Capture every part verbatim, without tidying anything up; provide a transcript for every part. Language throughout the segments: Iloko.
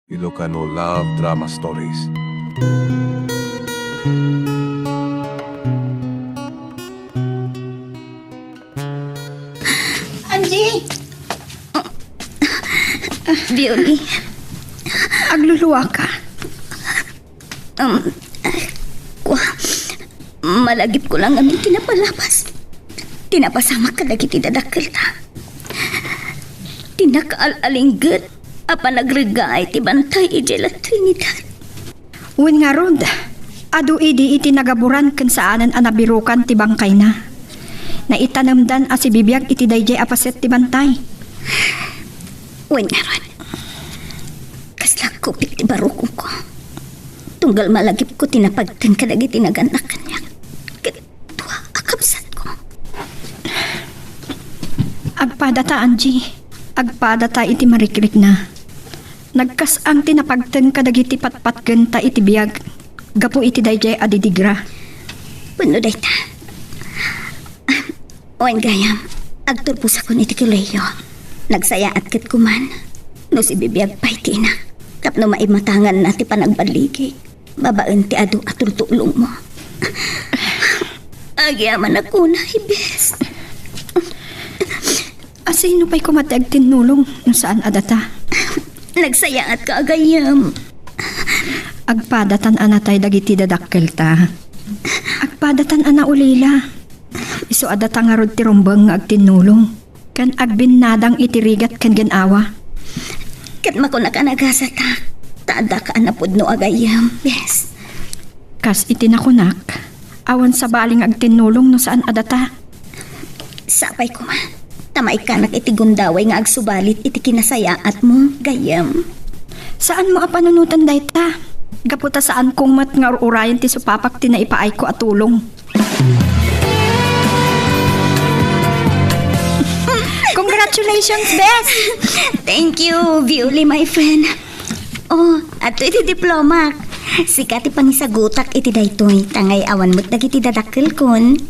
Ilocano Love Drama Stories. Angie! Beauty, agluluaka. Um, kwa, malagipko la ngamin ti napalabas. Ti napasamak kadagiti dadakkelta. Ti nakaal-alingget a panagreggaay ti bantay idiay la Trinidad. Wen ngarud, adu idi iti nagaburan ken saanen a nabirukan ti bangkayna. Naitanemdan a sibibiag iti daydiay a paset ti bantay. Wen ngarud, kasla kupit ti barukongko. Tunggal malagipko ti napagteng kadagiti nagannak kaniak. Ket dua a kabsatko. Agpadata, Angie. Agpadata iti marikrikna. Nagkas-ang ti napagteng kadagiti patpatgenta iti biag gapu iti daydiay a didigra. Wenno dayta. Wen gayam, agturbosakon iti kolehiyo. Nagsayaat ket kuman no sibibiag pay ti inak tapno maimatanganna ti panagballigi babaen ti adu a tultulongmo. Agyamanak unay, bes. Asino pay koma ti agtinnulong no saan a data? Nagsayaatka a gayyem. Agpadatan a natay dagiti dadakkelta. Agpadatan a naulila. Isu a data ngarud ti rumbeng nga agtinnulong ken agbinnadang iti rigat ken gin-awa. Ket makunak a nagasatak, ta addaka a napudno a gayyem, bes. Kas iti nakunak, awan sabali nga agtinnulong no saan a data. Sapay koma, ta maikkanak iti gundaway nga agsubalit iti kinasayaatmo, gayyem. Saanmo a panunoten dayta, gapu ta saankon met nga ur-urayen ti supapak ti naipaayko a tulong. Congratulations, bes! Thank you, Violi, my friend. Oh, adtoy ti diplomak. Sika ti pangisagutak iti daytoy, ta ngay awan met dagiti dadakkelkon.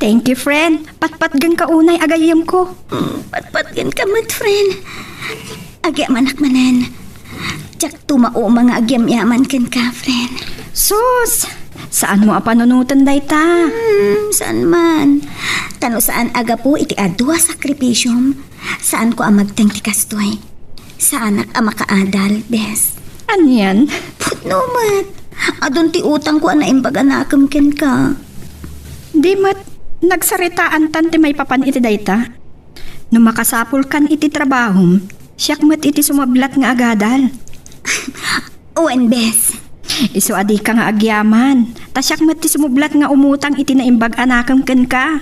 Thank you, friend. Patpatgenka unay a gayyemko. Mm, patpatgenka met, friend. Agyamanak manen. Diak tumauma nga agyamyaman kenka, friend. Sus! Saanmo a panunoten dayta? Hmm, saan man. Ta no saan a gapu iti adu a sakripisiom, saanko a magteng ti kastoy. Saanak a makaadal, bes. Anian? Pudno met. Adun ti utangko a naimbag a nakem kenka. Di met, nagsaritaantan ti maipapan iti dayta. No makasapulkan iti trabahom, siak met iti sumablat nga agadal. Wen, bes. Isu a dika nga agyaman, ta siak met ti sumublat nga umutang iti naimbag a nakem kenka.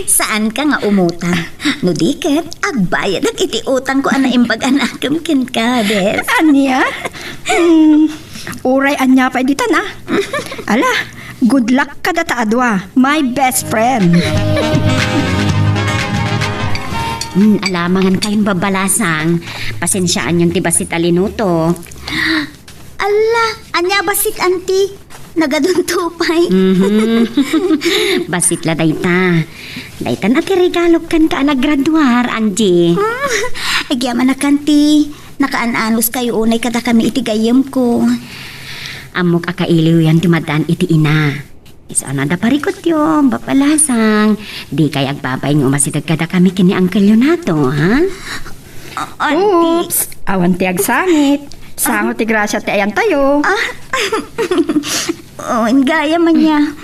Saanka nga umutang. No di ket, agbayadak iti utangko a naimbag a nakem kenka, bes. Ania? Hmm, uray ania pay ditan, a. Ala, good luck kadata a dua, my best friend. Hmm, ala, mangan kayon, Babalasang. Pasensiaanyon ti bassit a linuto. Ala, ania bassit, anti? Nagadunto pay. Mhm. Bassit la dayta. Daytan a ti regalok kenka a naggraduar, Angie. Hmm, agyamanak, anti. Nakaan-anos kayo unay kadakami iti gayyemko. Ammok a kailiwyan ti madan iti ina. Isu a no adda parikutyo, Babalasang. Dikay agbabay nga umasideg kadakami ken ni Uncle Leonato, ha? A-, anti. Oops! Awan ti agsangit. Sango ti grasia ti ayantayo. Ah. Oh, gayam ania.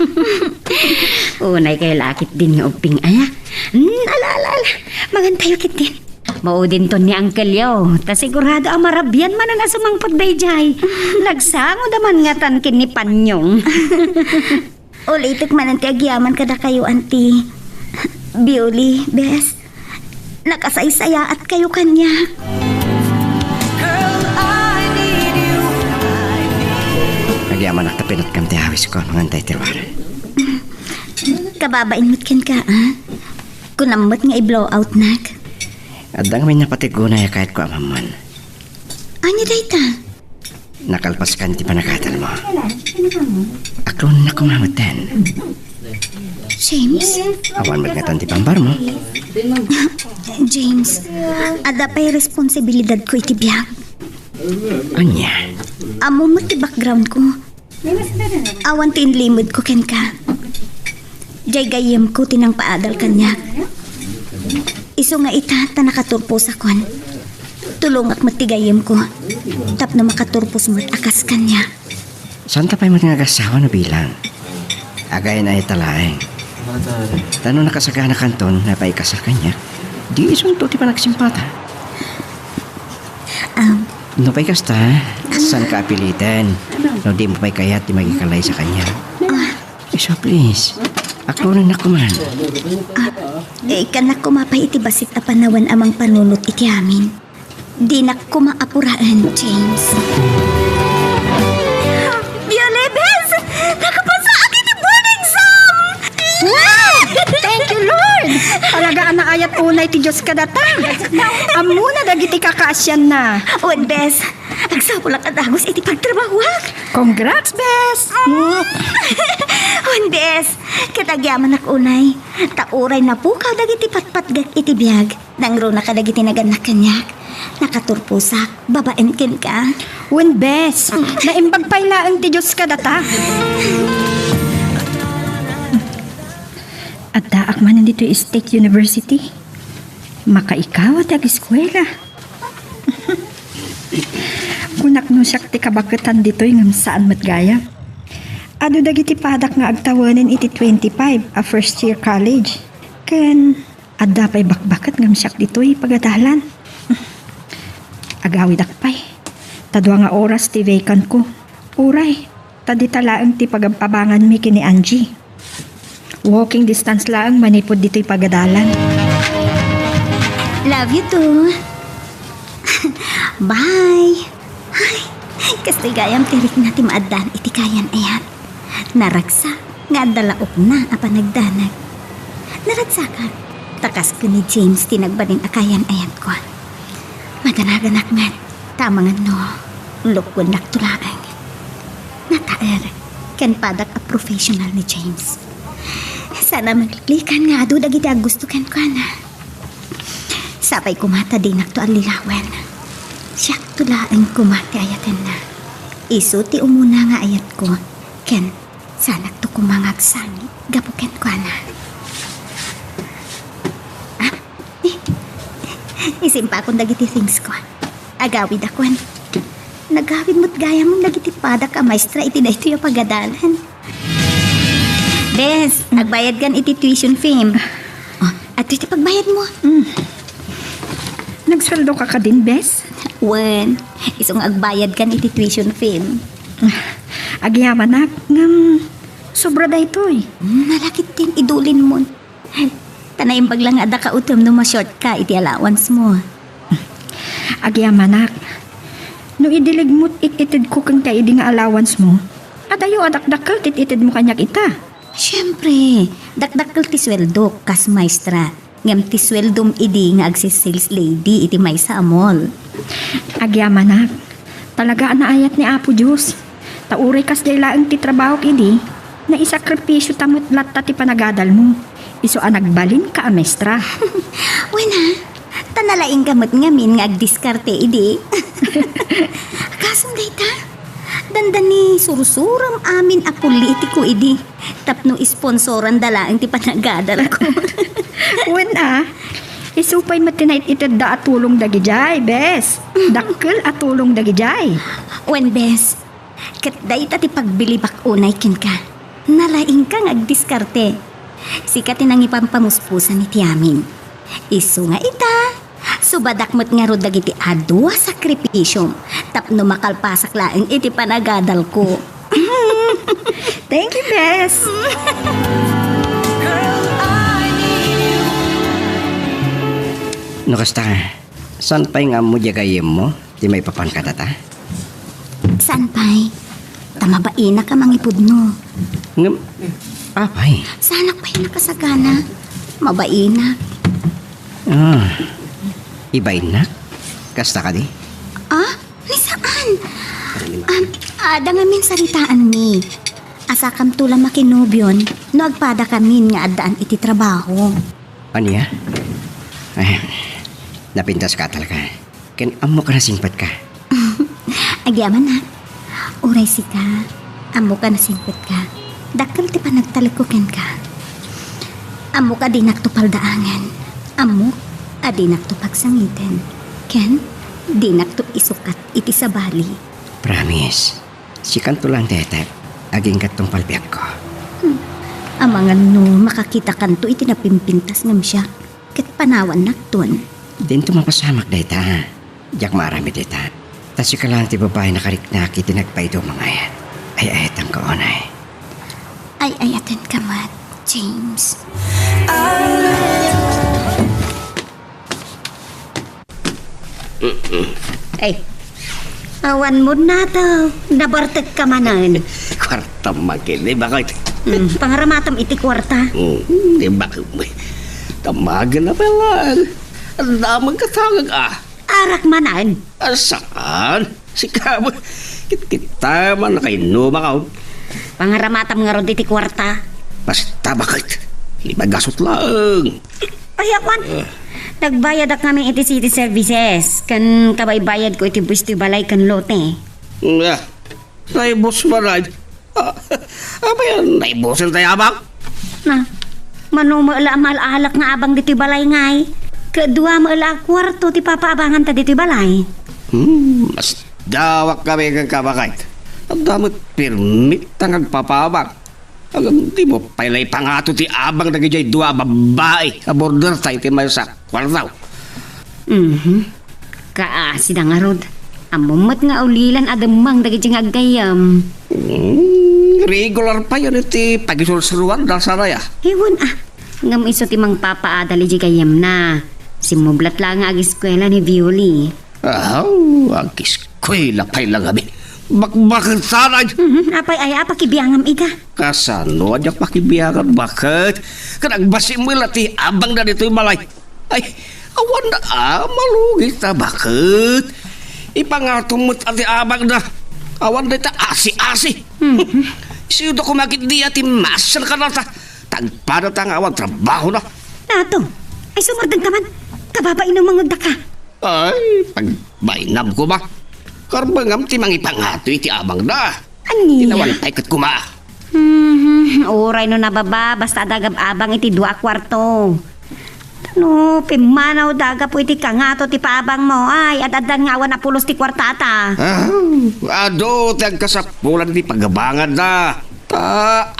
Unay kayo lakit din nga ubbing, aya. Hmm, ala, ala, ala. Mangan tayo ketdin. Maudinton ni Uncle Leo, ta sigurado a marabian manen a sumangpet daydiay. Nagsangoda man ngatan ken ni Panyong. Ulitek manen ti agyaman kadakayo, anti. Biuli, bes. Nakasaysayaat kayo kaniak. Agyamanak ta pinatkam ti awisko, mangan tayo ti ruar. Kababain met kenka, a? Kunam met nga i-blow out nak. Adda ngamin napatigunay a kayatko a mamman. Ania dayta? Nakalpaskan ti panagadalmo. Aklonnak koma metten. James? Awan met ngatan ti pambarmo. James, adda pay responsibilidadko iti biag. Ania? Ammom met ti background ko. Awan ti inlimed ko kenka. Jay gayyem ko ti nangpaadal kaniak. Isu nga ita ta nakaturposakon. Tulongak met ti gayyem ko tapno makaturpos met a kas kaniak. Saan ta pay met nga agassawa no bilang? Agayan-ayat ta laeng. Ta no nakasaganakanton nga paikasar kaniak, di isunto ti panagsimpata. Um, No pay kasta, saanka a piliten. No di mo pay kayat ti makikalaysa kaniak. Ah, Isu, please. Aklorennak koman. Ah, eh, kannak koma pay iti bassit a panawen a mangpanunot iti amin. Dinak koma apuraen, James. Biolibes! Nakapasaak iti board exam! Wow! Thank you, Lord! Talaga a naayat unay ti Dios kadata. Ammona dagiti kakaasianna. Wen, bes, agsapulak a dagus iti pagtrabahuak. Congrats, bes! Wen, bes, ket agyamanak unay, ta uray napukaw dagiti patpatgek iti biag. Nangruna kadagiti nagannak kaniak. Nakaturposak babaen kenka. Wen, bes, naimbag pay laeng ti Dios kadata. Addaak manen ditoy State University. Makaikaw ti ageskuela. Kunak no siak ti kabaketan ditoy ngem saan met gayam. Adu dagiti padak nga agtawenen iti twenty-five a first year college. Ken adda pay bakbaket ngem siak ditoy pagadalan. Agawidak pay. Ta dua nga oras ti vacant ko. Uray, ta dita laeng ti pagab-abanganmi ken ni Angie. Walking distance laeng manipud ditoy pagadalan. Love you too. Bye. Ay, kastoy gayam ti rikna ti maaddan iti kayan-ayat. Naragsak nga adda laokna a panagdanag. Naragsakak, ta kas ken ni James ti nagbalin a kayan-ayatko. Madanaganak met, ta amangan no, lukuennakto laeng. Nataer, ken padak a professional ni James. Saan a makliklikan nga adu dagiti aggusto kenkuana. Sapay koma ta dinakto allilawen. Siakto laeng koma ti ayatenna. Isu ti umuna nga ayatko, ken saanakto koma nga agsangit gapu kenkuana. Ah, eh, isimpakon dagiti things ko. Agawidakon. Nagawid met gayam dagiti padak a maestra iti daytoy a pagadalan. Bes, agbayadkan iti tuition fee. Oh, adtoy ti pagbayadmo. Mm. Nagsueldoka kadin, bes? Wen, isu nga agbayadkan iti tuition fee. Agyamanak, ngem sobra daytoy. Hmm, nalakit din idulinmon. Ta naimbag la nga adda kautem no ma-short ka iti allowance mo. Agyamanak, no idilig mo't it-itedko kenka idi nga allowance mo, adayo a dakdakkel ti it-itedmo kaniak ita. Siempre, dakdakkel ti sueldok kas maestra, ngem ti sueldom idi nga agsi-sales lady iti maysa a mall. Agyamanak, talaga a naayat ni Apo Dios. Ta uray kasdiay laeng ti trabahok idi, naisakripisio ta met latta ti panagadalmo. Isu a nagbalinka a maestra. Wen a, ta nalaingka met ngamin nga agdiskarte idi. Kasano dayta? Dandani sursuram amin a politiko idi. Tapno isponsoranda laeng ti panagadalko. Wen a, isu pay met ti naititedda a tulong dagidiay, bes. Dakkel a tulong dagidiay. Wen, bes. Ket dayta ti pagbilibak unay kenka. Nalaingka nga agdiskarte. Sika ti nangipampamuspusan iti amin. Isu nga ita, subadak met ngarud dagiti adu a sakripisiom tapno makalpasak laeng iti panagadalko. Thank you, bes. No kasta, saan pay nga ammo diay gayyemmo ti maipapan kadata? Saan pay? Ta mabainak a mangipudno. Ngem, apay? Saanak pay nakasagana. Mabainak. Ah, ibainak? Kasta kadi? Ah, ni saan? Um, adda ngamin saritaanmi. Asakamto la makinubion no agpadakamin nga addaan iti trabaho. Ania? Ay, napintaska talaga. Ken ammok a nasingpetka. Agyamanak, uray sika, ammok a nasingpetka. Dakkel ti panagtalekko kenka. Ammok a dinakto paldaangen. Ammok a dinakto pagsangiten. Ken dinakto isukat iti sabali. Promise, sikanto lang, Tetek. Aginggattong palbiagko. Hmm. Amangan no makakitakanto iti napimpintas ngem siak, ket panawannakton. Dinto mapasamak dayta. Diak maaramid ita. Ta sika lang ti babai nakariknak iti nagpaido mangayat. Ay-ayatanka unay. Ay-ayatenka met, James. Ay, awan mo na to. Nabartek ka manen. Kuarta makin, eh, bakit? Hmm, pangaramatam iti kuarta. Hmm, di bakit mo? Tamagan na pala. Ang damang katangag, ah. Arak manen. Ah, saan? Sika mo. Kit-kita man nakainuma ka, oh. Pangaramatam ngarud iti kuarta. Basta bakit? Ibagasot lang. Ay, awan. Eh. Nagbayadak ngamin iti city services. Ken kabaybayad ko iti buwis ti balay ken lote. Nga. Naibus manen. Ah, apay, naibusen tayo abang? Na, mano met la a mal-alak nga abang ditoy balay ngay? Ket dua met la a kuarto ti papaabanganta ditoy balay. Hmm, mas dawak kami ken kabakit. Adda met permit ta nga agpapaabang. Agam, di mo pay la ipangato ti abang dagidiay dua a babbai a border ta iti maysa a kuarto. Mhm. Kaasi da ngarud. Ammom met nga ulilan a demmang dagiti nga aggayyem. Hmm, regular pay iti pagisursuruanda, Saraya. Ewan, ah. Ngem isu ti mangpapaadal iti gayyemna. Simmublat la nga agiskuela ni Violi. Aw, agiskuela pay la ngamin. Bakbaket, Saraya. Mhm, apay aya a pakibiangam ita? Kasano a diak pakibiangan, bakit? Ket agbasi met la ti abangda ditoy balay. Ay, awan na, ah, malugit ta, bakit? Ipangatom met a ti abangda. Awan dayta asi-asi. Hmm. Sino koma ketdi a ti masen kadata? Tagpada ta nga awan trabahona. Nato, ay sumardeng ka man. Kababain no mangagda ka. Ay, pagbainam koma. Karbengam ti mangipangato iti abangda. Ania? Tinawan pay ket kuma. Hmm, uray no nababa, basta adda agab-abang iti dua a kuarto. No, pimmanaw da gapu iti kangato ti paabang mo. Ay, ad-addan nga awan a pulos ti kuartata. Ah, adu ti agkasapulan iti pagabanganda. Ta,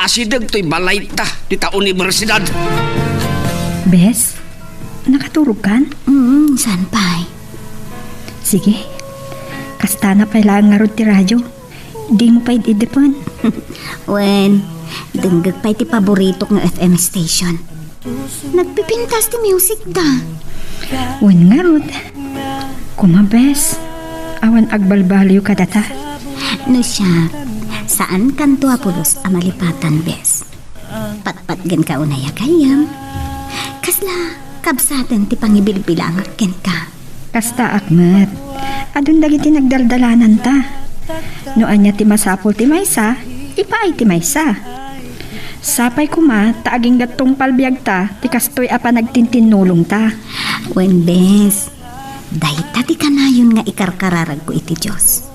asideg toy balayta, ti ta universidad. Bes, nakaturog kan? Mm, saan pay? Sige, kastana pay laeng ngarud ti radyo. Dimo pay idipen. Wen, denggek pay ti paboritok nga F M station. Nagpipintas ti music da. Wen ngarud. Kuma, bes, awan agbalbaliw kadata. No siak, saan kanto a pulos a malipatan, bes. Patpatgen ka unay a gayyem. Kasla kabsaten ti pangibilbilangak kenka. Kastaak met. Adun dagiti nagdaldalananta. No ania ti masapul ti maysa, ipaay ti maysa. Sapay koma ta agingga tungpal biagta ti kastoy a panagtintinnulongta. Wen, bes, dayta ti kanayon nga ikarkararagko iti Dios.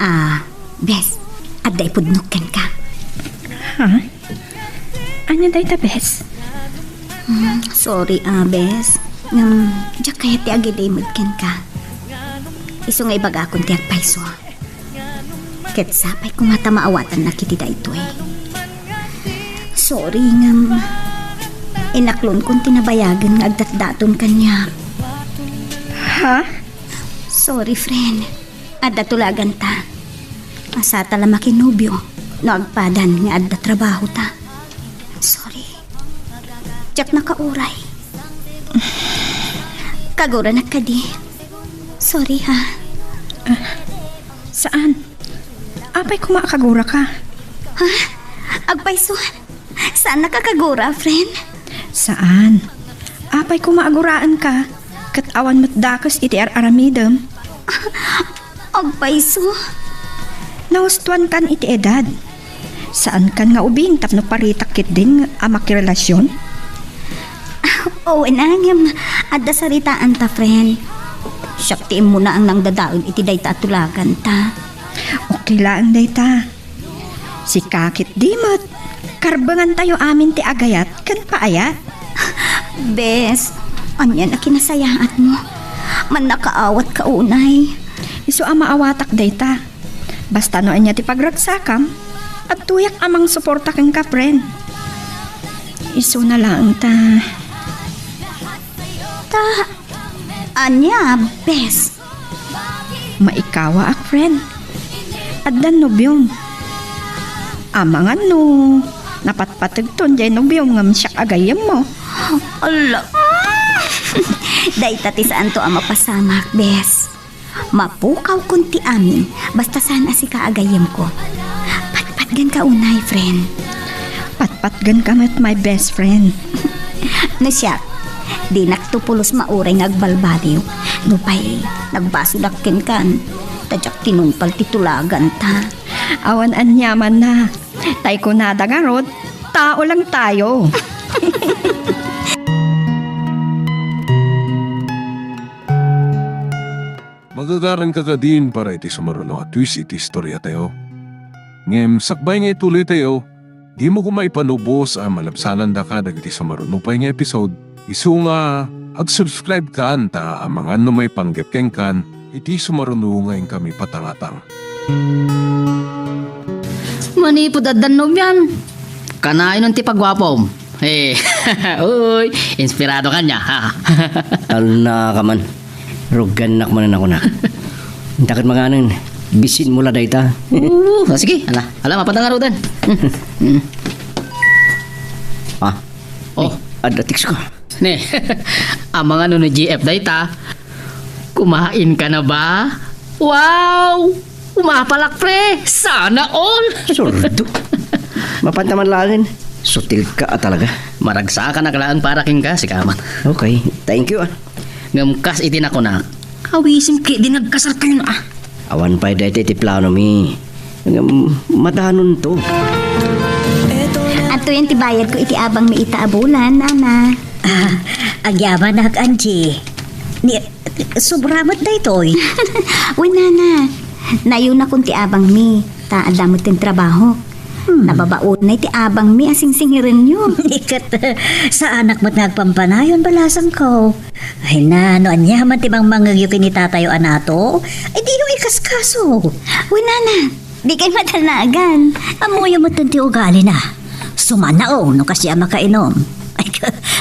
Ah, bes, adda ipudnok kenka. Ha? Ania dayta, bes? Hmm, sorry, ah, bes. Ngem, diak kayat ti agilimed kenka. Isu nga ibagakon ti agpayso. Ket sapay koma ta maawatannak iti daytoy. Sorry, ngem inaklonkon ti nabayagen nga agdatdaton kaniak. Ha? Sorry, friend. Adda tulaganta. Masata la makinobio no agpadan nga adda trabahota. Sorry. Diak nakauray. Kaguranak kadi. Sorry, ha. Ah, saan? Apay koma a kaguraka? Ha? Agpayso? Saan nakakagura, friend? Saan? Apay koma a guraenka? Ket awan met dakes iti ar-aramidem. Agpayso? Nahustuankan iti edad. Saankan nga ubing tapno paritak ketdin a makirelasion? Wen, ngem adda saritaanta, friend. Siak ti immunaang nangdadael iti dayta a tulaganta. Okay laeng dayta. Sika ketdi met, karbengantayo amin ti agayat ken paayat. Bes, ania a kinasayaatmo? Mannakaawat ka unay. Isu a maawatak dayta. Basta no ania ti pagragsakam, adtoyak a mangsuporta kenka, friend. Isuna laeng ta. Ta, ania, bes? Maikawaak, friend. Addan nobiom. Amangan no napatpategton jay nobiom ngem siak a gayyemmo. Ala. Dayta ti saanto a mapasamak, bes. Mapukawkon ti amin, basta saan a sika a gayyemko. Patpatgenka unay, friend. Patpatgenka met, my best friend. No siak, dinakto pulos mauray nga agbalbaliw. Nupay, nagbasolak kenkan, ta diak tinungpal ti tulaganta. Awan aniamanna. Tay kunada ngarud, tao lang tayo. Magagaranka kadin para iti sumaruno a twist iti istoriatayo. Ngem sakbay nga ituloytayo, dimo koma ipanubos a malabsanandaka dagiti sumaruno pay nga episode. Isu nga, ag-subscribe kan ta amangan no maipanggep kenkan iti sumaruno nga inkami patangatang. Manipud addan nobiam, kanayon ti paguapom. Eh, uy, inspirado ka niya, ha? Alna ka man. Rugannak manen a kunak. Inta ket manganen, bisinmo la dayta. Oo, ah, sige, ala, ala, mapan ta ngaruden. Mm. Ah, oh. Ni, adda text ko. Ni, amangan no ni G F dayta. Kumain ka na ba? Wow! Umapalak, pre! Sana all! Sordo. Mapan ta man laengen. Sutil ka a talaga. Maragsakanak laeng para kenka, sika man. Okay. Thank you, ah. Ngem kas iti nakunak, awisim ketdi nga agkasarkayon, ah. Awan pay dayta iti planomi. Ngem madanonto. Adtoyen ti bayadko iti abangmi ita a bulan, nana. Ah, agyamanak, Angie. Ni, sobra met daytoy. Wen, nana. Nayonakon ti abangmi, ta adda met ti trabahok. Hmm. Nababaonay ti abangmi a singsingirenyo. Iket, saanak met nga agpampanayon, balasangko. Ay na, no aniaman ti mangmangngegyo ken ni tatayo a nato, ay dino ikaskaso. Wen, nana, dikay madanagan. Ammoyo met ti ugalina. Sumanao no kasdiay a makainom. Ay,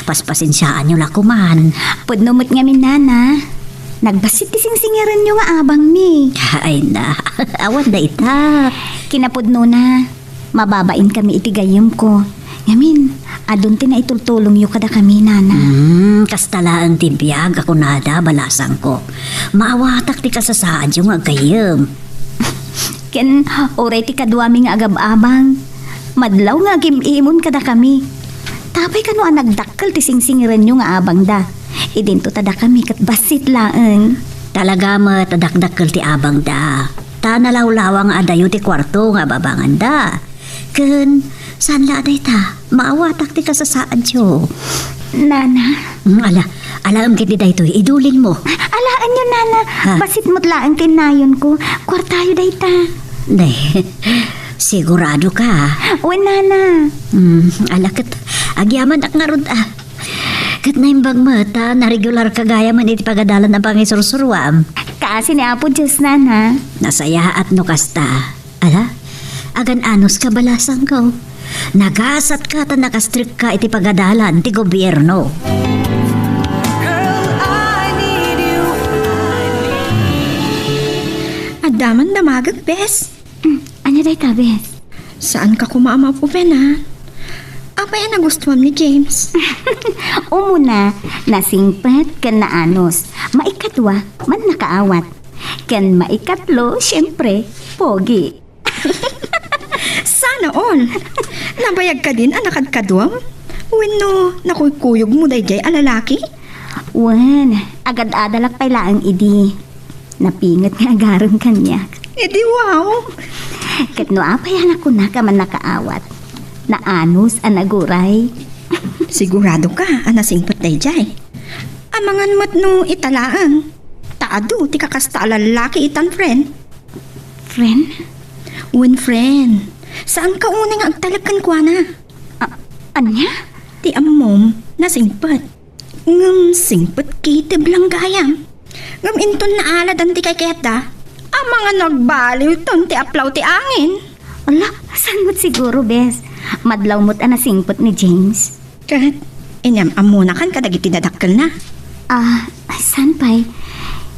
paspasensiaanyo la koman. Pudno met ngamin, nana. Nagbassit ti singsingirenyo nga abangmi. Ay na, awan dayta. Kinapudnona, mababainkami iti gayyemko. Ngamin, adun ti naitultulongyo kadakami, nana. Hmm, kasta laeng ti biag a kunada, balasangko. Maawatak ti kasasaadyo nga aggayyem. Ken uray ti kaduami nga agab-abang, madlaw nga agim-imon kadakami. Tapay kano a nagdakkel ti singsingirenyo nga abangda. Idinto ta dakami ket bassit laeng. Talaga met a dakdakkel ti abangda. Ta nalawlawa nga adayo ti kuarto nga ababanganda. Ken, saan la a dayta, maawatak ti kasasaadyo. Nana? Mm, ala, alaem ketdi daytoy, idulinmo. Alaenyo, nana. Ha? Bassit met laeng ti nayonko. Kuartayo dayta. Nay, sigurado ka? Wen, nana. Mm, ala ket, agyamanak ngarud, ah. Ket naimbag met, ta naregular ka gayamen iti pagadalan a pangisursuruam. Kaasi ni Apo Dios, nana. Nasayaat no kasta. Ala, agan-anos ka, balasangko. Nagasat ka ta nakastrek ka iti pagadalan ti gobierno. Girl, I need you. Adda man damagek, bes. Mm, ania dayta, bes? Saan ka koma a mapuben, a? Apay a nagustuam ni James? Umuna, nasingpet ken naanus. Maikadua, mannakaawat. Ken maikatlo, siempre, pogi. Sana all! Nabayag kadin a nakadkaduam? Wenno nakuykuyogmo daydiay a lalaki? Wen, agad-adalak pay laeng idi. Napinget nga agarem kaniak. Idi wow! Ket no apay a nakunak a mannakaawat? Naanus a naguray. Sigurado ka a nasingpet daydiay? Amangan met no ita laeng. Ta adu ti kakasta a lallaki itan, friend. Friend? Wen, friend. Saanka unay nga agtalek kenkuana. A-, ania? Ti ammom, nasingpet. Ngem singpet kitib lang gayam. Ngem inton naaladan ti kaykayatda, amangan no agbaliwton ti aplaw ti angin. Ala, saan met siguro, bes? Madlaw met a nasingpet ni James. Ket, inyam-ammonakan kadagiti dadakkelna? Ah, saan pay?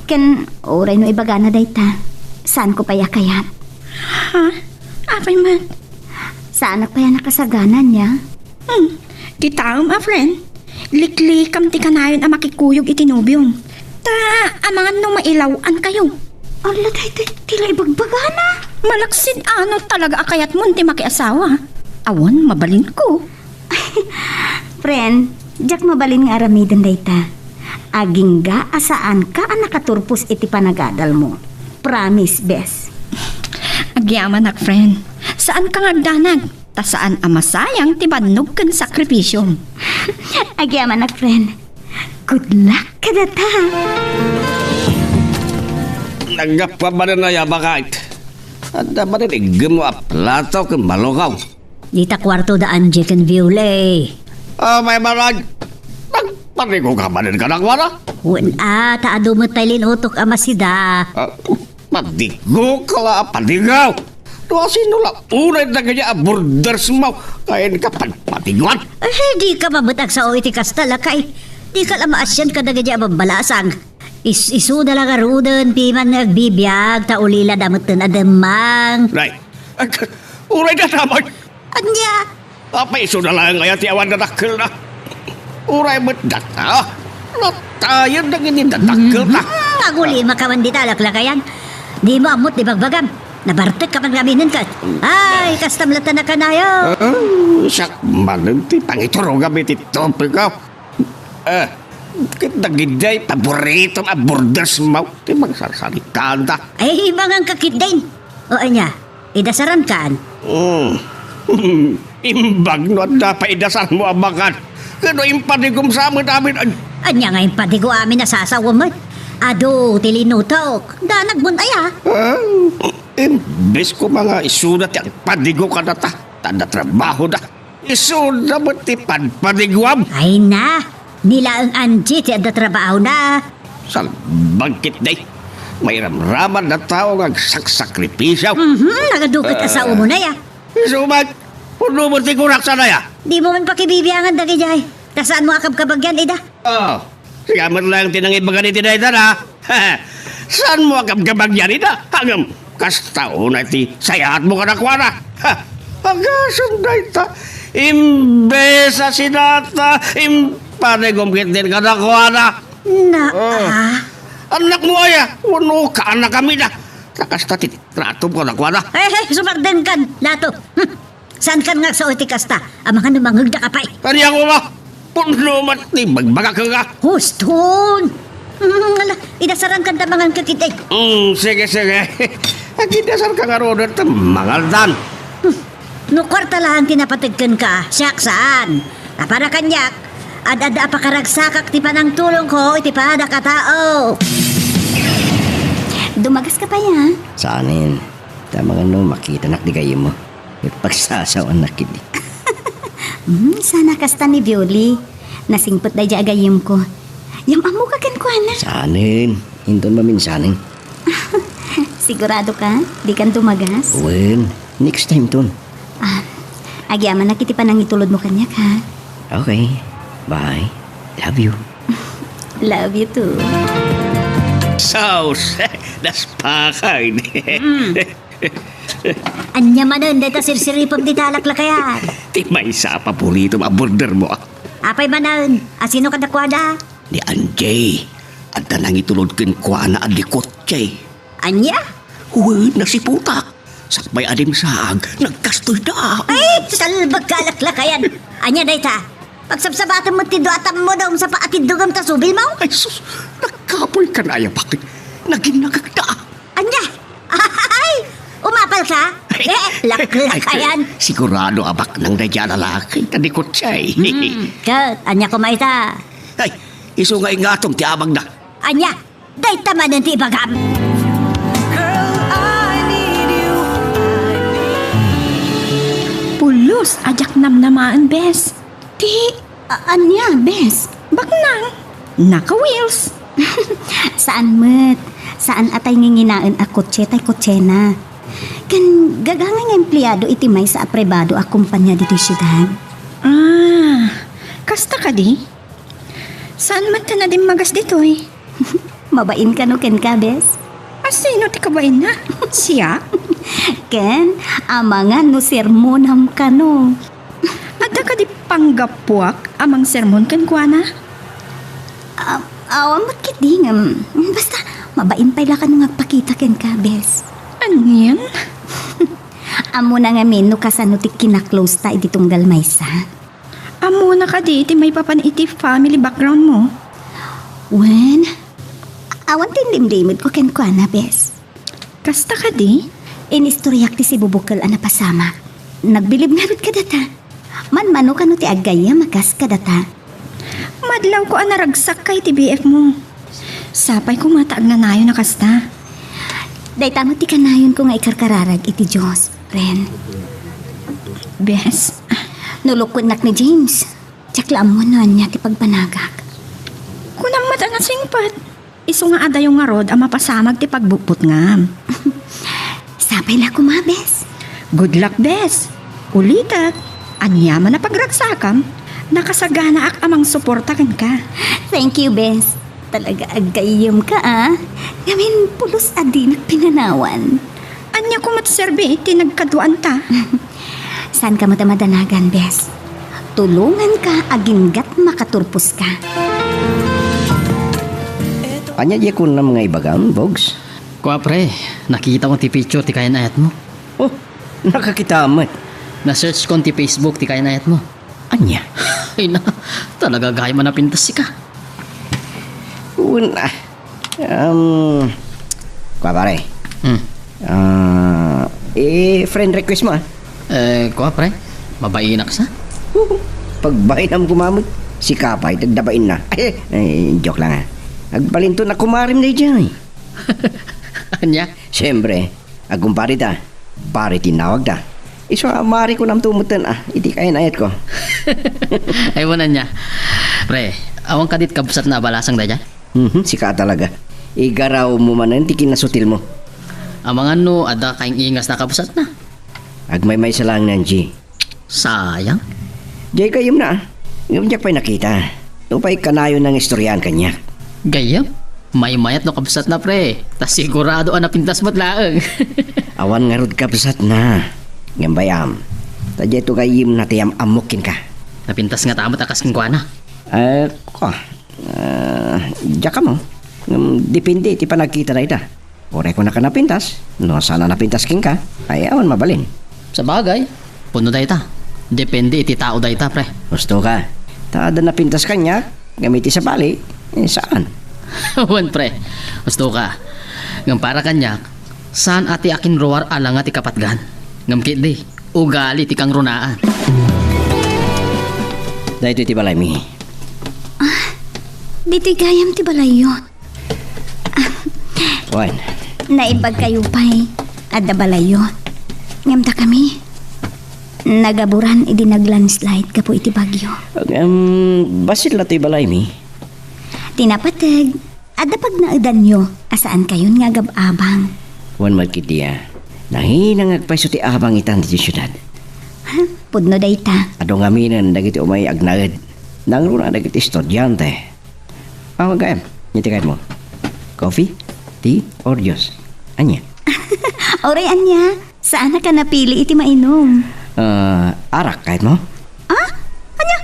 Ken, uray no ibagana dayta, saanko pay a kayat. Ha? Apay met? Saanak pay a nakasagana ania? Hmm, kitaem a, friend. Liklikam ti kanayon a makikuyog iti nobiom. Ta, amangan no mailaw-ankayo. Ala, daytoy ti la ibagbagana. Malaksid a no talaga a kayatmon ti makiasawa. Awan, mabalinko. Friend, diak mabalin nga aramiden dayta. Agingga a saanka a nakaturpos iti panagadalmo. Promise, bes. Agyamanak, friend. Saanka nga agdanag. Ta saan a masayang ti bannog ken sakripisiom. Agyamanak, friend. Good luck kadata. Naggapuam manen aya, baket? Adda manen iggemmo a plato ken malukaw. Dita kuarto da Angie ken Viole. Ah, may marag. Nagpadigo ka manen kadakuada? Wen a, ta adu met tay linutok a masida. Ah, padigo ka la a padigo. No asino la unay dagiti a borders mo, kayan ka pagpatiguan? Eh, di ka mamut agsao iti kasta, lakay. Di ka la maasian kadagiti a babbalasang. Is-, isuda la garuden, piman nga agbibiag, ta ulila da metten a demmang. Nay, ag-, uray da tamay. Ania? Apay, isuda laeng aya ti awan dadakkelna? Uray met data. Natayen dagiti dadakkelna. Mhm. Aguli makaman dita, laklakayan. Di mo ammot di bagbagam. Nabartek ka pagraminen kat. Ay, kastam latta nakanayo. Ah, siak manen ti pangiturogam iti topiko. Eh, ket dagidiay paboritom a borders mo ti mangsarsaritaanda. Ay, mangan ka ketdin. O ania, idasarankan? Hmm. Imbag no adda pay idasarmo a baket. Ket no impadigom sa amin-amin, ay. Ania nga impadigo amin a sasawa met? Adu ti linutok. Danag mon aya. Ah, imbes koma nga isuda ti agpadigo kadata, ta adda trabahoda. Isuda met ti padpadiguam. Ay na, ni laeng Angie ti adda trabahona. Salbag ketdi. Mairamraman a tao nga agsaksakripisio. Mhm, nagadu ket asawa mo na ya. Isu met, pudno met ti kurak sana ya. Di mo man pakibibiangan dagidiay. Ta saan mo a kabkabagyan ida? Oh, siya met laeng ti nangibagan iti dayta, ha? Saan mo a kabkabagyan ida? Ngem, kasta unay ti sayaat mo kadakuada. Ha? Agasem dayta, imbes a sinata, impadigom ketdin kadakuada. Na, ah. Annak mo aya, wenno kaannakamida. Ta kasta ti tratom kadakuada. Eh, eh, sumardenkan, lato. Hmm. Saankan nga agsao iti kasta? Amangan no mangngegda ka pay. Ania koma? Pudno met ti bagbagak kenka. Huston! Mm, ala, idasarankan ta mangan ka ketdi. Mm, sige, sige. Agidasarka ngaruden ta mangandan. Hmm. No kuarta laeng ti napateg kenka, siak saan. Apada kaniak, ad-adda a pakaragsakak ti panangtulongko iti padak a tao. Dumagas ka pay, a? Saanen. Ta amangan no makitanak ti gayyemmo. Ket pagsasawanak ketdi. Hmm, sana kasta ni Violi. Nasingpet daydiay a gayyemko. Yam-ammoka kenkuana. Saanen, inton maminsanen. Sigurado ka? Dikan dumagas? Wen, next time ton. Ah, agyamanak iti panangitulodmo kaniak, ha? Okay. Bye. Love you. Love you too. Sauce! Naspakay! Mm. Ania manen dayta sirsiripem dita laklakayan? Ti maysa a paboritom a border mo, a. Apay manen? Asino kadakuada? Ni Angie. Adda nangitulod kenkuana a dikotse. Ania? Wen, nasiputak. Sakbay a dimsaag, nagkastoyda. Ay, salbag ka laklakayan. Ania dayta? Pagsabsabatem met ti dua a tammo da umsa pa atiddogem ta subilmo? Ay, sus, nagkapoy ka na aya, bakit? Naginnagagda. Ania? Ay! Umapal ka? Eh, laklak ayan. Ay, sigurado a baknang daydiay a lalaki, ta dikotse. Hmm, ket, ania koma ita? Ay, isu nga ingatom ti abagda. Ania? Dayta manen ti ibagam. Pulos a diak namnamaen, bes. Ti A-, ania, bes? Baknang. Naka-wheels. Saan met. Saan a tay nginginaen a kotse tay kotsena. Ken gagangay nga empleado iti maysa a pribado a kompania ditoy siudad. Ah, kasta kadi? Saan met ta nadimmagas ditoy? Mabain kano kenka, bes? A sino ti kabainna? Siak? Ken, amangan no sermonam kano. Adda kadi panggapuak a mangsermon kenkuana? Ah, awan met ketdi ngem, basta, mabain pay la kano nga agpakita kenka, bes. Anian? Ammona ngamin no kasano ti kinaklose ta idi tunggal maysa. Ammona kadi ti maipapan iti family background mo? Wen, awan ti inlimlimedko kenkuana, bes. Kasta kadi? Inistoriak ti sibubukel a napasamak. Nagbilib ngarud kadata. Manmano kano ti aggayyem a kas kadata. Madlawko a naragsak ka iti B F mo. Sapay koma ta agnanayon a kasta. Dayta met ti kanayonko nga ikarkararag iti Dios, Ren. Bes? No lukuennak ni James, diak la ammo no ania ti pagbanagak. Kunam met a nasingpet. Isu nga adayo ngarud a mapasamak ti pagbutbutngam. Sapay la koma, bes. Good luck, bes. Ulitek, aniaman a pagragsakam, nakasaganaak a mangsuporta kenka. Thank you, bes. Talaga aggayyemka, a. Ngamin, pulos a dinak pinanawan. Ania koma ti serbi ti nagkaduaanta? Saanka met a madanagan, bes. Tulonganka aginggat makaturposka. Ania diay kunam nga ibagam, Bogs? Kua, pre, nakitak ti picture ti kayan-ayatmo. Oh, nakakita met. Na-searchkon ti Facebook ti kayan-ayatmo. Ania? Ay na, talaga gayam a napintas sika. Wen, ah, um, kua, pare. Hmm. Ah, eh, friend request mo, ah. Eh, kua, pre? Mabainak sa? Pagbainam koma met. Sika pay, tagdabain na. Ay, ay, joke lang, ah. Agbalinto na kumarim na ijay. Ania? Siyempre, agkumpare ta. Pare ti inawag ta. Isu a mari ko namto metten, ah, iti kayan-ayatko. Ay, wen ania. Pre, awan kadi kabsatna a balasang dayta? Mhm, sika talaga. Igaraw mo manen ti kinasutil mo. Amangan no adda kaing-ingas na kabsatna. Agmaymaysa laeng ni Angie. Sayang. Diay gayyemna, ah. Ngem diak pay nakita. Nupay kanayon nga istoriaan kaniak. Gayyem? Maymayat no kabsatna, pre. Ta sigurado a napintas met laeng. Awan ngarud kabsatna. Ngem bay-am, ta diayto gayyemna ti am-ammok kenka. Napintas ngata met a kas kenkuana? Eh, kua. Ah, diak ammo. Ngem depende iti panagkita dayta. Uray kunaka napintas, no saan a napintas kenka, ay awan mabalin. Sabagay, pudno dayta. Depende iti tao dayta, pre. Husto ka. Ta adda napintas kaniak, ngem iti sabali, eh, saan. Wen, pre. Husto ka. Ngem para kaniak, saan a ti akinruar a langa ti kapatgan. Ngem ketdi, ugali ti kangrunaan. Daytoy ti balaymi. Ah, ditoy gayam ti balayyo. Wen. Naimbagkayo pay. Adda balayyo. Ngem dakami, nagaburan idi naglandslide gapu iti bagyo. Ngem, bassit la toy balaymi. Ti napateg, adda pagnaedanyo a saankayon nga agab-abang. Wen met ketdi a. Nanginangag pay isu ti abang itan ditoy siudad. Ha? Pudno dayta. Adu ngaminen dagiti umay agnaed. Nangruna dagiti estudiante. Aw, gayam. Ania ti kayatmo? Coffee? Tea? Or juice? Ania? Uray ania, saanak a napili iti mainum. Ah, arak, kayatmo? Ah? Ania?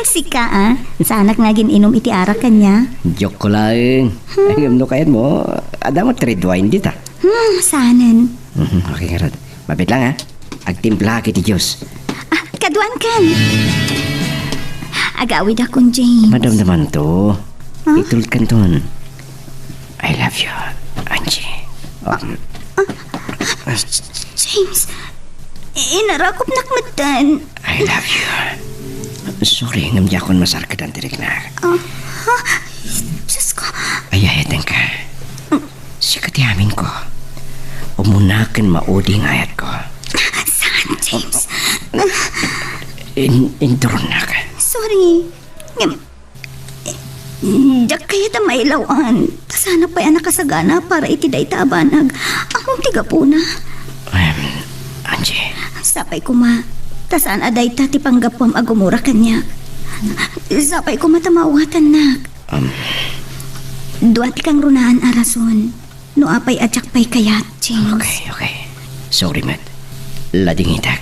Sika, ah. Saanak nga agin-inum iti arak kaniak. Joke ko laeng. Hmm. Ngem no kayatmo, adda met red wine dita. Hmm, saanen. Mhm, okay, ngarud. Mabiit lang, ha? Agtimplaak iti juice. Ah, kaduankan. Agawidakon, James. Madamdamanto. Huh? Itulkanton. I love you, Angie. Um, James, inarakupnak metten. I love you. Sorry, ngem diakon masarkedan ti riknak. Ah, ha? Diyos ko. Ay, ay, tengka. Sika ti amin ko. Umuna ken maudi nga ayat ko. Saan, James? In, inturon nak. Sorry. Ngem, diak kayat a mailaw-an. Ta saanak pay a nakasagana para iti dayta a banag. Ammom ti gapuna. Em, Angie. Sapay koma. Ta saan a dayta ti panggapuam a gumura kaniak. Sapay koma ta maawatannak. Um. Dua ti kangrunaan a rason no apay a diak pay kayat, James. Okay, okay. Sorry met. Ladingitak.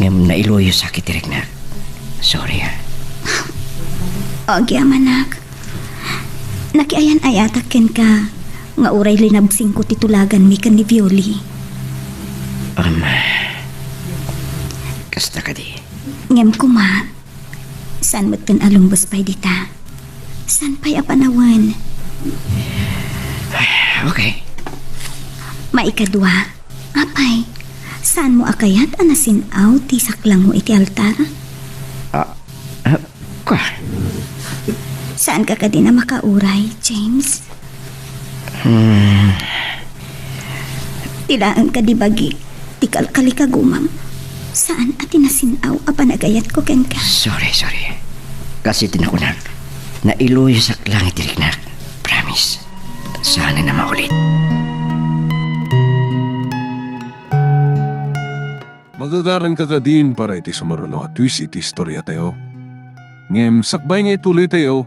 Ngem nailuyosak iti riknak. Sorry, ah. Agyamanak. Nakiayan-ayatak kenka nga uray linabsingko ti tulaganmi ken ni Violi. Um, kasta kadi. Ngem koma, saan metten a lumbes pay dita? Saan pay a panawen? Okay. Maikadua, apay, saanmo a kayat a nasin-aw ti saklangmo iti altar? Ah, ah, kwa? Saanka kadi a makauray, James? Hmm. Ti laeng kadi bagik ti kalkalikagumam. Saan a ti nasin-aw a panagayatko kenka. Sorry, sorry. Kas iti nakunak, nailuyosak lang iti riknak. Promise. Saan a maulit. Magagaranka kadin para iti sumaruno a twist iti istoriatayo. Ngem sakbay nga ituloytayo,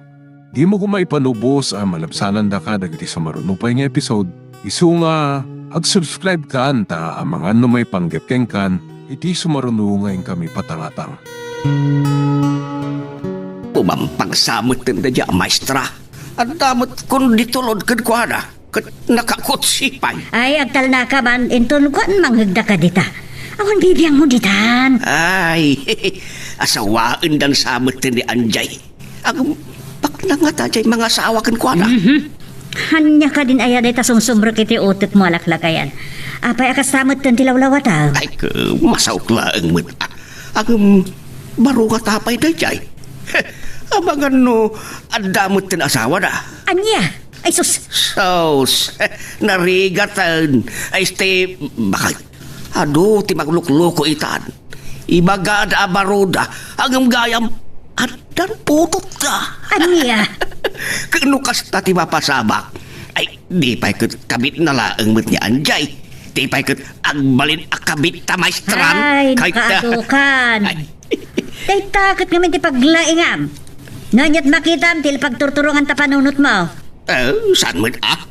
dimo koma ipanubos a malabsanandaka dagiti sumaruno pay nga episode. Isu nga, ag-subscribe kan ta amangan no maipanggep kenkan iti sumaruno nga inkami patangatang. Umampagsa metten daydiay a maestra. Adda met kundi tulod kenkuana, ket nakakutsipay. Ay, agtalnaka man, inton kuan manghegda kadita. Awan bibiangmo ditan. Ay, asawaendan sa met ni Anjay. Agem, baknang ngata jay mangasawa kenkuana. Mhm. Ania kadin aya dayta sumsumrek iti utekmo a laklakayan? Apay a kasta metten ti lawlawatam? Ay, ke, masaok laeng met. Agem, baro ngata pay dayjay. Amangan no adda metten asawana. Ania? Ay, sus! Sus! Narigaten! Ay, este, bakit? Adu ti maglukloko itan. Ibagada a baroda, agem gayam, addan putotda. Ania? Ket no kasta ti mapasamak, ay, di pay ket kabitna laeng met ni Anjay. Di pay ket agbalin a kabitta, maestran. Ay, kayta. Nakaadukan. Ay. Dayta ket ngamin ti paglaingam. No ania't makitam ti pagturturonganta panunotmo. Eh, saan met, ah?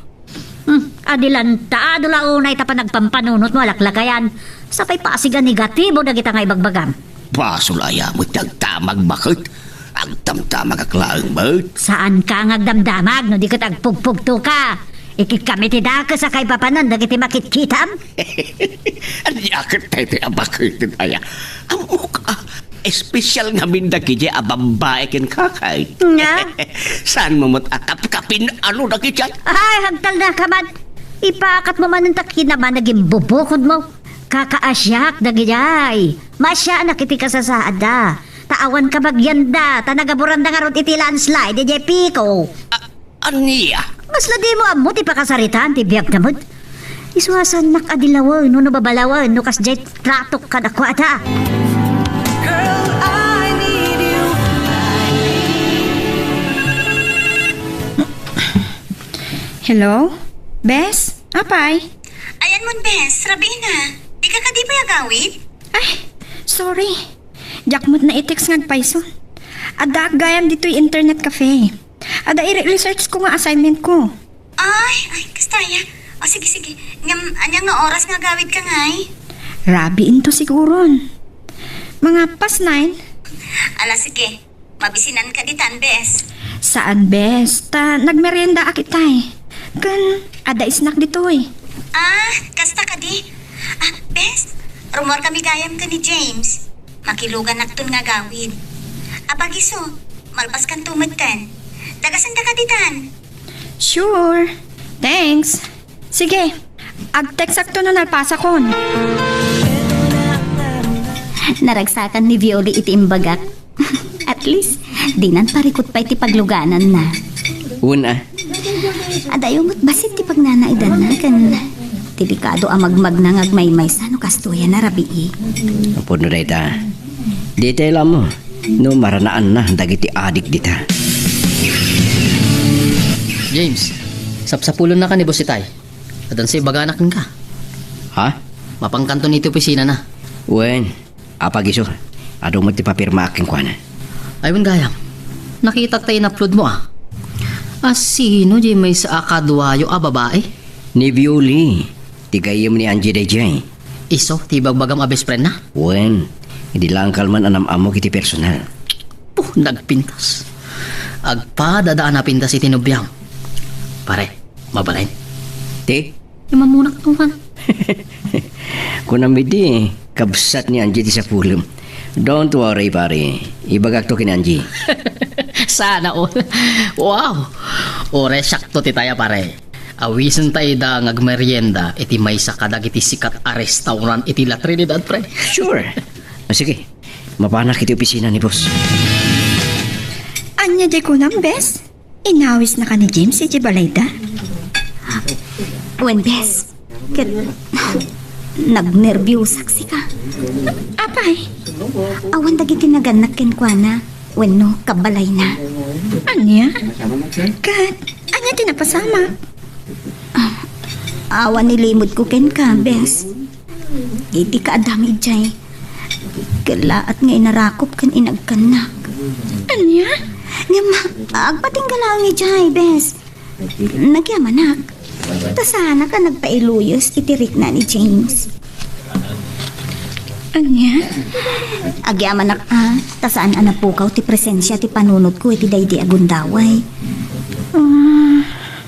Hmm, adi lanta, adu la unay ta panagpampanunotmo a laklakayan. Sapay pasig a negatibo dagita nga ibagbagam. Basol aya met ti agdamag, baket? Agdamdamagak laeng met. Saanka nga agdamdamag no di ket agpugpugtoka. Ikitkam iti dakes a kaipapanan dagiti makitkitam. Ania ket daytoy a baketen aya? Ammok, ah, espesyal ngamin dagiti a babbai ken kakay. Nga? Saanmo met a kapkapin-ano dagiti? Ay, agtalnaka man. Ipakatmo manen ta kinama nagimbubukodmo. Kakaasiak dagidiay. Maasianak iti kasasaadda. Ta awan kabagianda, ta nagaburanda ngarud iti landslide idiay Pico. A-, ania? Kasla dimo ammo ti pakasaritaan ti biagda met. Isu a saannak a dilawen wenno babalawen no kasdiay tratok kadakuada. Girl, I need you. Hello? Bes? Apay? Ayanmon, Bes, rabii na. Dika kadi pay agawid? Ay, sorry. Diak met nai-text nga agpayso. Addaak gayam ditoy internet cafe. Adda ire-research ko nga assignment ko. Ay, ay, kasta aya. O, sige, sige. Ngem, ania nga oras nga agawidka ngay? Rabii into siguron. Mga past nine. Ala, sige. Mabisinanka ditan, Bes. Saan, Bes. Ta nagmeriendaak itay. Ken adda snack ditoy. Ah, kasta kadi. Ah, Bes, rummuarkami gayam ken ni James. Makiluganakton nga agawid. Apag-isu, malpaskanto metten. Dagasandaka ditan. Sure. Thanks. Sige, agteksakto no nalpasakon. Naragsakan ni Violi iti imbagak. At least, dinan parikut pay ti paglugananna. Wen a. Adayo met bassit ti pagnanaedanna ken delikado a magmagna nga agmaymaysa no kastoy a narabii. Apo no dayta, ditay la ammo no maranaanna dagiti adik dita. James, sapsapulennaka ni Boss Itay. Addan sa ibagana kenka. Ha? Mapankanto iti opisinana. Wen, apag isu, adu met ti papirmaak kenkuana. Ay, wen gayam. Nakitak ta in-upload mo, ah. A sino diay maysa a kaduayo a babai? Ni Violi, ti gayyem ni Angie daydiay. Isu ti ibagbagam a best friend na? Wen, idi la kalman a nam-ammok iti personal. Puh, nagpintas. Agpadada a napintas iti nobiam. Pare, mabalin? Ti? Imamunak tuman. Kunam idi, kabsat ni Angie ti sapulem. Don't worry, pare. Ibagakto ken Angie. Sana all. Wow! Uray sakto ti taya, pare. Awisen ta ida nga agmerienda iti maysa kadagiti sikat a restaurant iti La Trinidad, pre. Sure. Ah, sige. Mapanak iti opisina ni boss. Ania diay kunam, bes? Inawisnaka ni James iti balayda? Wen, bes. Ket nagnerbiusak sika. Apay? Awan dagiti nagannak kenkuana wenno kabbalayna. Ania? Ket ania ti napasamak? Ah, awan ni limudko kenka, bes. Iti kaadam idiay, kellaat nga inarakop ken inagkannak. Ania? Ngem, agpatingga laeng idiay, bes. Nagyamanak. Ta saanak a nagpailuyes iti rikna ni James. Ania? Agyamanak a, ta saan a napukaw ti presensia ti panunotko iti daydi a gundaway. Ah,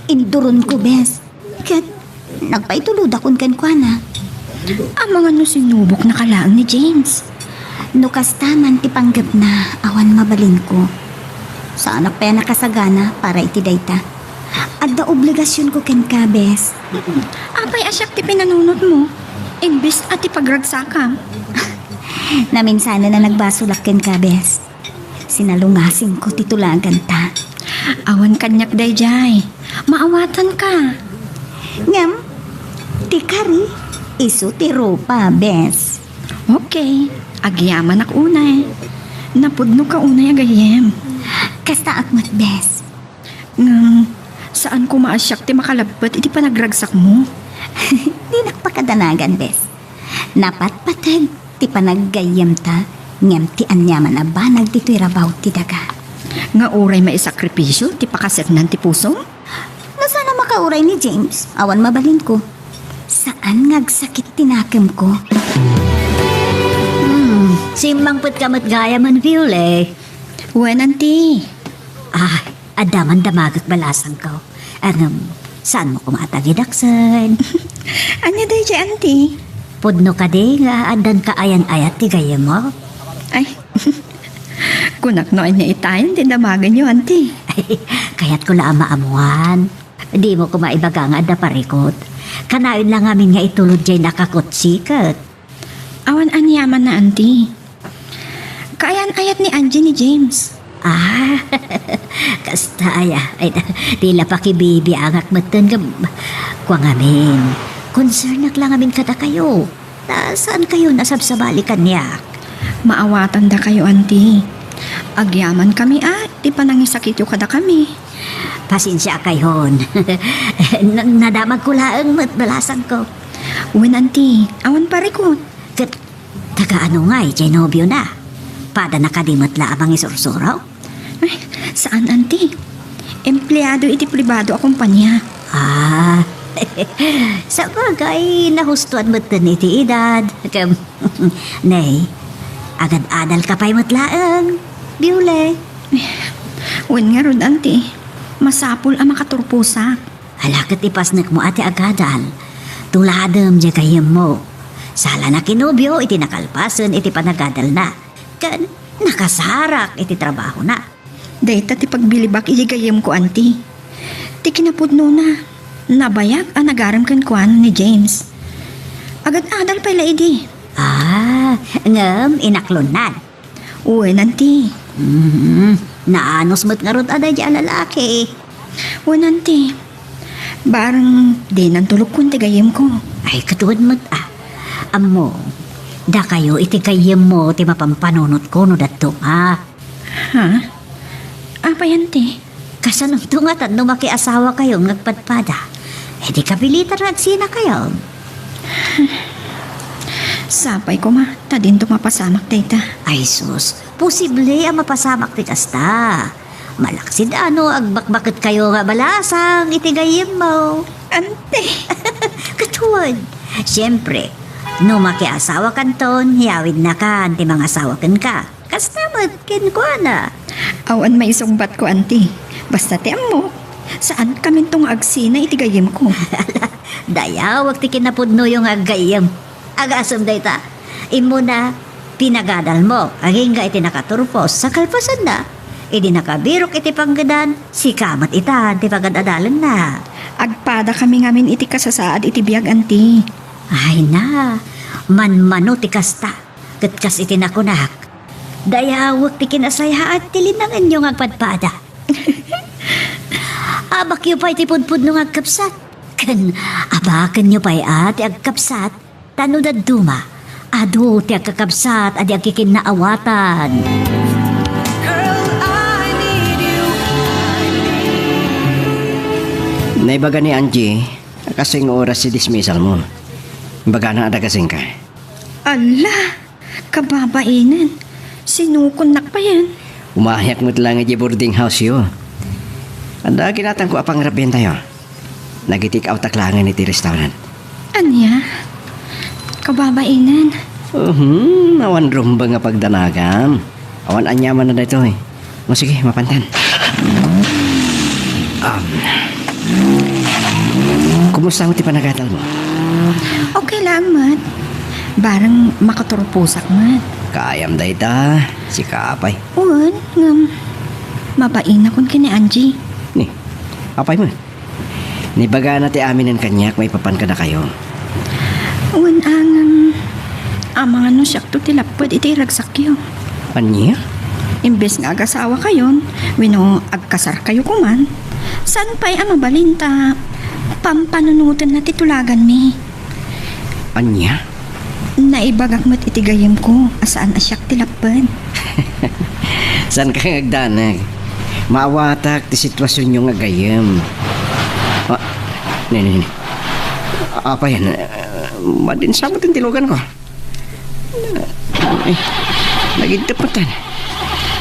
induronko, bes. Ket nagpaitulodakon kenkuana. Amangan no sinuboknaka laeng ni James. No kasta man ti panggepna, awan mabalinko. Saanak pay a nakasagana para iti dayta. Adda obligasionko kenka, bes. Apay a siak ti pinanunotmo, imbes a ti pagragsakam? Naminsanen a nagbasolak kenka, bes. Sinalungasingko ti tulaganta. Awan kaniak daydiay. Maawatanka. Ngem, ti kari, isu ti rupa, bes. Okay. Agyamanak unay. Napudnoka unay a gayyem. Kastaak met, bes. Ngem, saan koma a siak ti makalappet iti panagragsakmo. Dinak pakadanagan, bes. Napatpateg ti panaggayyemta, ngem ti aniaman a banag ditoy rabaw ti daga. Nga uray maisakripisio ti pakaseknan ti pusom? No saan a makauray ni James, awan mabalinko. Saan nga agsakit ti nakemko. Hmm, simmangpetka met gayam, Viole. Wen, anti. Ah, adda man damagek balasangko. Ngem, saanmo koma a tagidaksen? Ania daydiay, anti? Pudno kadi nga addan kaayan-ayat ti gayyemmo? Ay, kunak no ania itayen ti damagenyo, anti. Ay, kayatko la a maammuan. Dimo koma ibaga nga adda parikut. Kanayon la ngamin nga itulod diay nakakutsiket. Awan aniamanna, anti. Kaayan-ayat ni Angie ni James. Ah, kasta aya. Ay, ti la pakibibiangak metten ngem, kua ngamin, concernnak la ngamin kadakayo. Ta saankayon a sabsabali kaniak. Maawatandakayo, anti. Agyamankami a ti panangisakityo kadakami. Pasensiakayon. Na-, nadamagko laeng met balasangko. Wen, anti, awan parikut. Ket taga ano ngay diay nobiona? Padana kadi met la a mangisursuro? Ay, saan, anti. Empleado iti pribado a kompania. Ah, sabagay, nahustoan metten iti edad. Kem, nay, agad-adalka pay met laeng, Biule. Wen ngarud, anti. Masapul a makaturposak. Ala ket ipasnekmo a ti agadal. Tuladem diay gayyemmo. Sala na kinobio iti nakalpasen iti panagadalna. Ken nakasarak iti trabahona. Dayta ti pagbilibak iti gayyemko, anti. Ti kinapudnona, nabayag a nagarem kenkuana ni James. Agad-adal pay la idi. Ah, ngem inaklonnan. Wen, anti. Mm, naanus met ngarud a daydi a lalaki. Wen, Auntie. Bareng dinanto lukon ti gayyemko. Ay, katuan met, a. Ammom, dakayo iti gayyemmo ti mapampanunotko no dadduma. Ha? Apay, Auntie? Kasanonto ngatan no makiasawakayon nga agpadpada? Idi kapilitan nga agsinakayon. Sapay koma, ta dinto mapasamak dayta. Ay sus, posible a mapasamak ti kasta. Malaksid a no agbakbaketkayo nga abalasang iti gayyemmo. Auntie. Katuan. Siempre, no makiasawakanton, yawidnakan ti mangasawa kenka. Kasta met kenkuana. Awan maisungbatko, Auntie. Basta ti ammok, saankaminto nga agsina iti gayyemko. Dayawek ti kinapudnoyo nga aggayyem. Agasem dayta. Immuna, pinagadalmo, agingga iti nakaturpos sa kalpasanna. Idi nakabirok iti panggedan, sika met itan ti pagad-adalenna. Agpadakami ngamin iti kasasaad iti biag, Auntie. Ay na, manmano ti kasta, ket kas iti nakunak, dayawek ti kinasayaat ti linangenyo nga agpadpada. Abakyo pay ti pudpudno nga agkabsat, ken abakenyo pay a ti agkabsat, ta no dadduma, adu ti agkakabsat a di agkikinnaawatan. Naibaga ni Angie, a kastoy nga oras ti dismissal mo. Imbagana a dagasenka. Ala! Kababainen, sinukonnak payen. Umayak met laeng idiay boarding house-yo. Adda kinatangko a pangrabientayo. Nagi-take out-ak laengen iti restaurant. Ania? Kababainen. Uhum, awan rumbeng a pagdanagam. Awan aniamanna daytoy. O sige, mapantan. Um, kumusta met ti panagadalmo? Okay laeng met. Bareng makaturposak met. Kayam dayta, sika pay. Wen, ngem, mabainakon ken ni Angie. Ni, apay met? Nibagana ti aminen kaniak maipapan kadakayo. Wen, a ngem, amangan no siakto ti lapped iti ragsakyo. Ania? Imbes nga agasawakayon, wenno agkasarkayo koman, saan pay a mabalin ta pampanunotenna ti tulaganmi. Ania? Naibagak met iti gayyemko a saan a siak ti lapped. Saanka nga agdanag. Maawatak ti situasionyo nga gayyem. Ah, ni, ni, ni. Apay, ah, madinsa met ti luganko. Ay, nagidep met.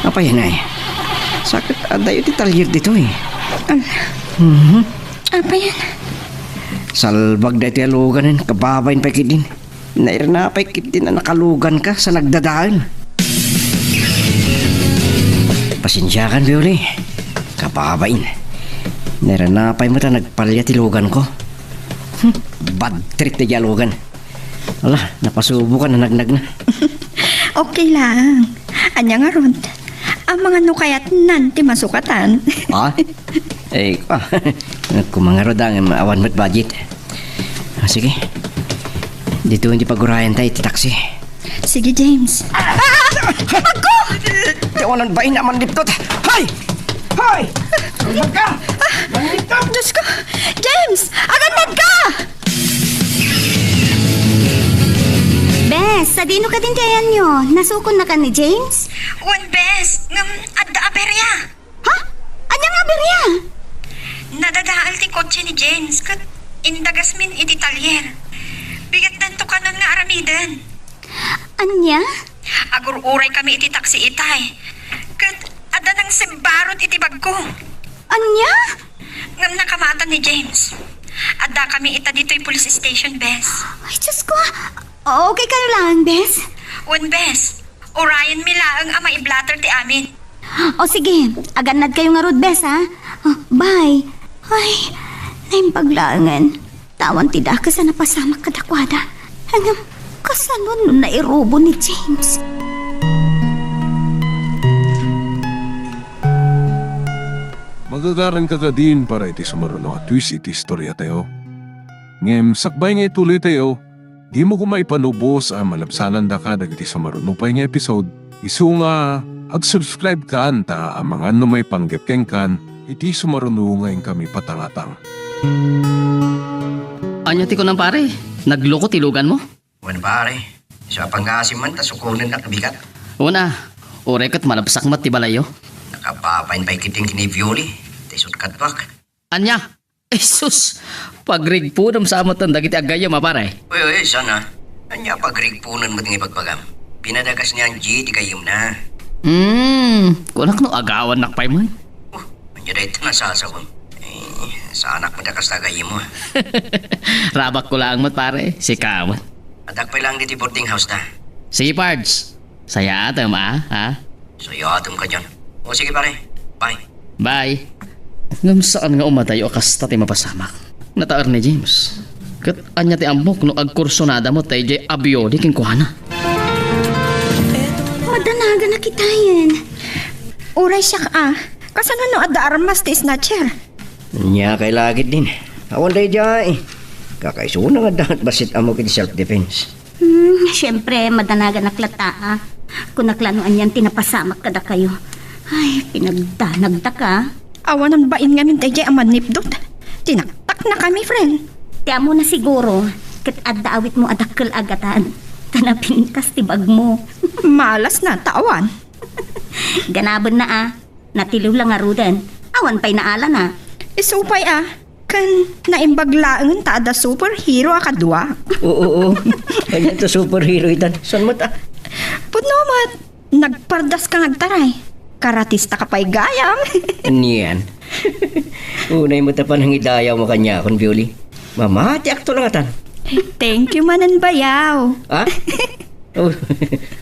Apay, nay. Sakit, adayo ti talyer ditoy. Ala. Mhm. Apay. Salbag daytoy a luganen, kababain pay ketdin. Nairna pay ketdin a nakaluganka sa nagdadael. Pasensiakan, Violi. Kababain. Nairna pay met a nagpalya ti luganko. Hmm, bad trip daydiay a lugan. Ala, napasubokan a nagnagna. Okay lang. Ania ngarud? Amangan no kayatnan ti masukatan. Ah? Eh, ah, kumangarod ang awan met budget. Ah, sige. Dito hindi pagurayanta iti taxi. Sige, James. Ah! Agko! Ti awanan bain a manliptot. Hay! Hay! Manliptot ka! Manliptot! Diyos ko! James! Agannad ka! Bes, sadino kadin ti ayanyo? Nasukonnakan ni James? Wen, Bes, ngem adda aberya. Ha? Ania nga aberya? Nadadael ti kotse ni James ket indagasmin iti talyer. Bigatdanto kanon nga aramiden. Ania? Agur-uraykami iti taksi itay. Ket adda nangsembarot iti bagko. Ania? Ngem nakamatan ni James. Addakami ita ditoy police station, Bes. Ay, Diyos ko! Okay kayo lang, Bes? Wen, Bes. Urayenmi laeng a maiblatter ti amin. O sige, agannad kayo ngarud, Bes, ha? O, bye. Ay, naimbag laengen. Tawan ti dakes a napasamak kadakuada. Ngem, kasano no nairubo ni James? Magagaranka kadin para iti sumaruno a twist iti istoriatayo. Ngem sakbay nga ituloytayo, dimo koma ipanubos a malabsanandaka dagiti sumaruno pay nga episode, isu nga ag-subscribe kan ta amangan no maipanggep kenkan Iti sumaruno nga inkami patangatang. Ania ti kunam, pare? Nagloko ti luganmo? Wen, pare. Sa pangngaasim man ta sukonen a kabigat. Una, uray ket malabsak met ti balayyo. Nakapapain pay ketdin ken ni Violi. Ti isut' kaduak. Ania? Jesus! Pagrigpunem sa met dagiti agayyem a, pare. Uy, uy, saan a? Ania pagrigpunen met nga ibagbagam? Pinadakas ni Angie ti gayyemna. Hmm, kunak no agawannak pay man. Oh, ania dayta nasasawem? Eh, saanak met a kasta gayyemmo, ah. Rabakko laeng met, pare. Sika met. Addak pay laeng ditoy boarding house ta. Sige, Pards. Sayaatem, a, ha? Sayaatem kadian. O, sige, pare. Bye. Bye. Ngem saan nga umadayo a kasta ti mapasamak. Nataer ni James. Ket ania ti ammok no agkursunada met daydiay a Violi kenkuana? Madanagan a kitaen. Uray siak a. Kasano no adda armas ti snatcher? Ania kay lagid din. Awan daydiay. Kakaisuna nga adda met bassit ammok iti self-defense. Hmm, siyempre, madanaganak latta, ah. Kunak la no anian ti napasamak kadakayo. Ay, pinagdanagdaka. Awanan bain ngamin daydiay a mannipdot. Tinaktaknakami, friend. Ti ammona siguro, ket adda awitmo a dakkel a gatad. Ta napintas ti bagmo. Malasna, ta awan. Ganabenna, ah. Natiliw la ngaruden. Awan pay naalana. Isu pay a, ken naimbag laengen ta adda superhero a kadua. Oo, oo. Ania ta superhero itan? Saan met a? Pudno met, nagpardaska nga agtaray. Karatistaka pay gayam. Anian? Unay met a panangidayawmo kaniakon, Violi. Mamatiakto la ngatan. Thank you manen, bayaw. Ha? Oh,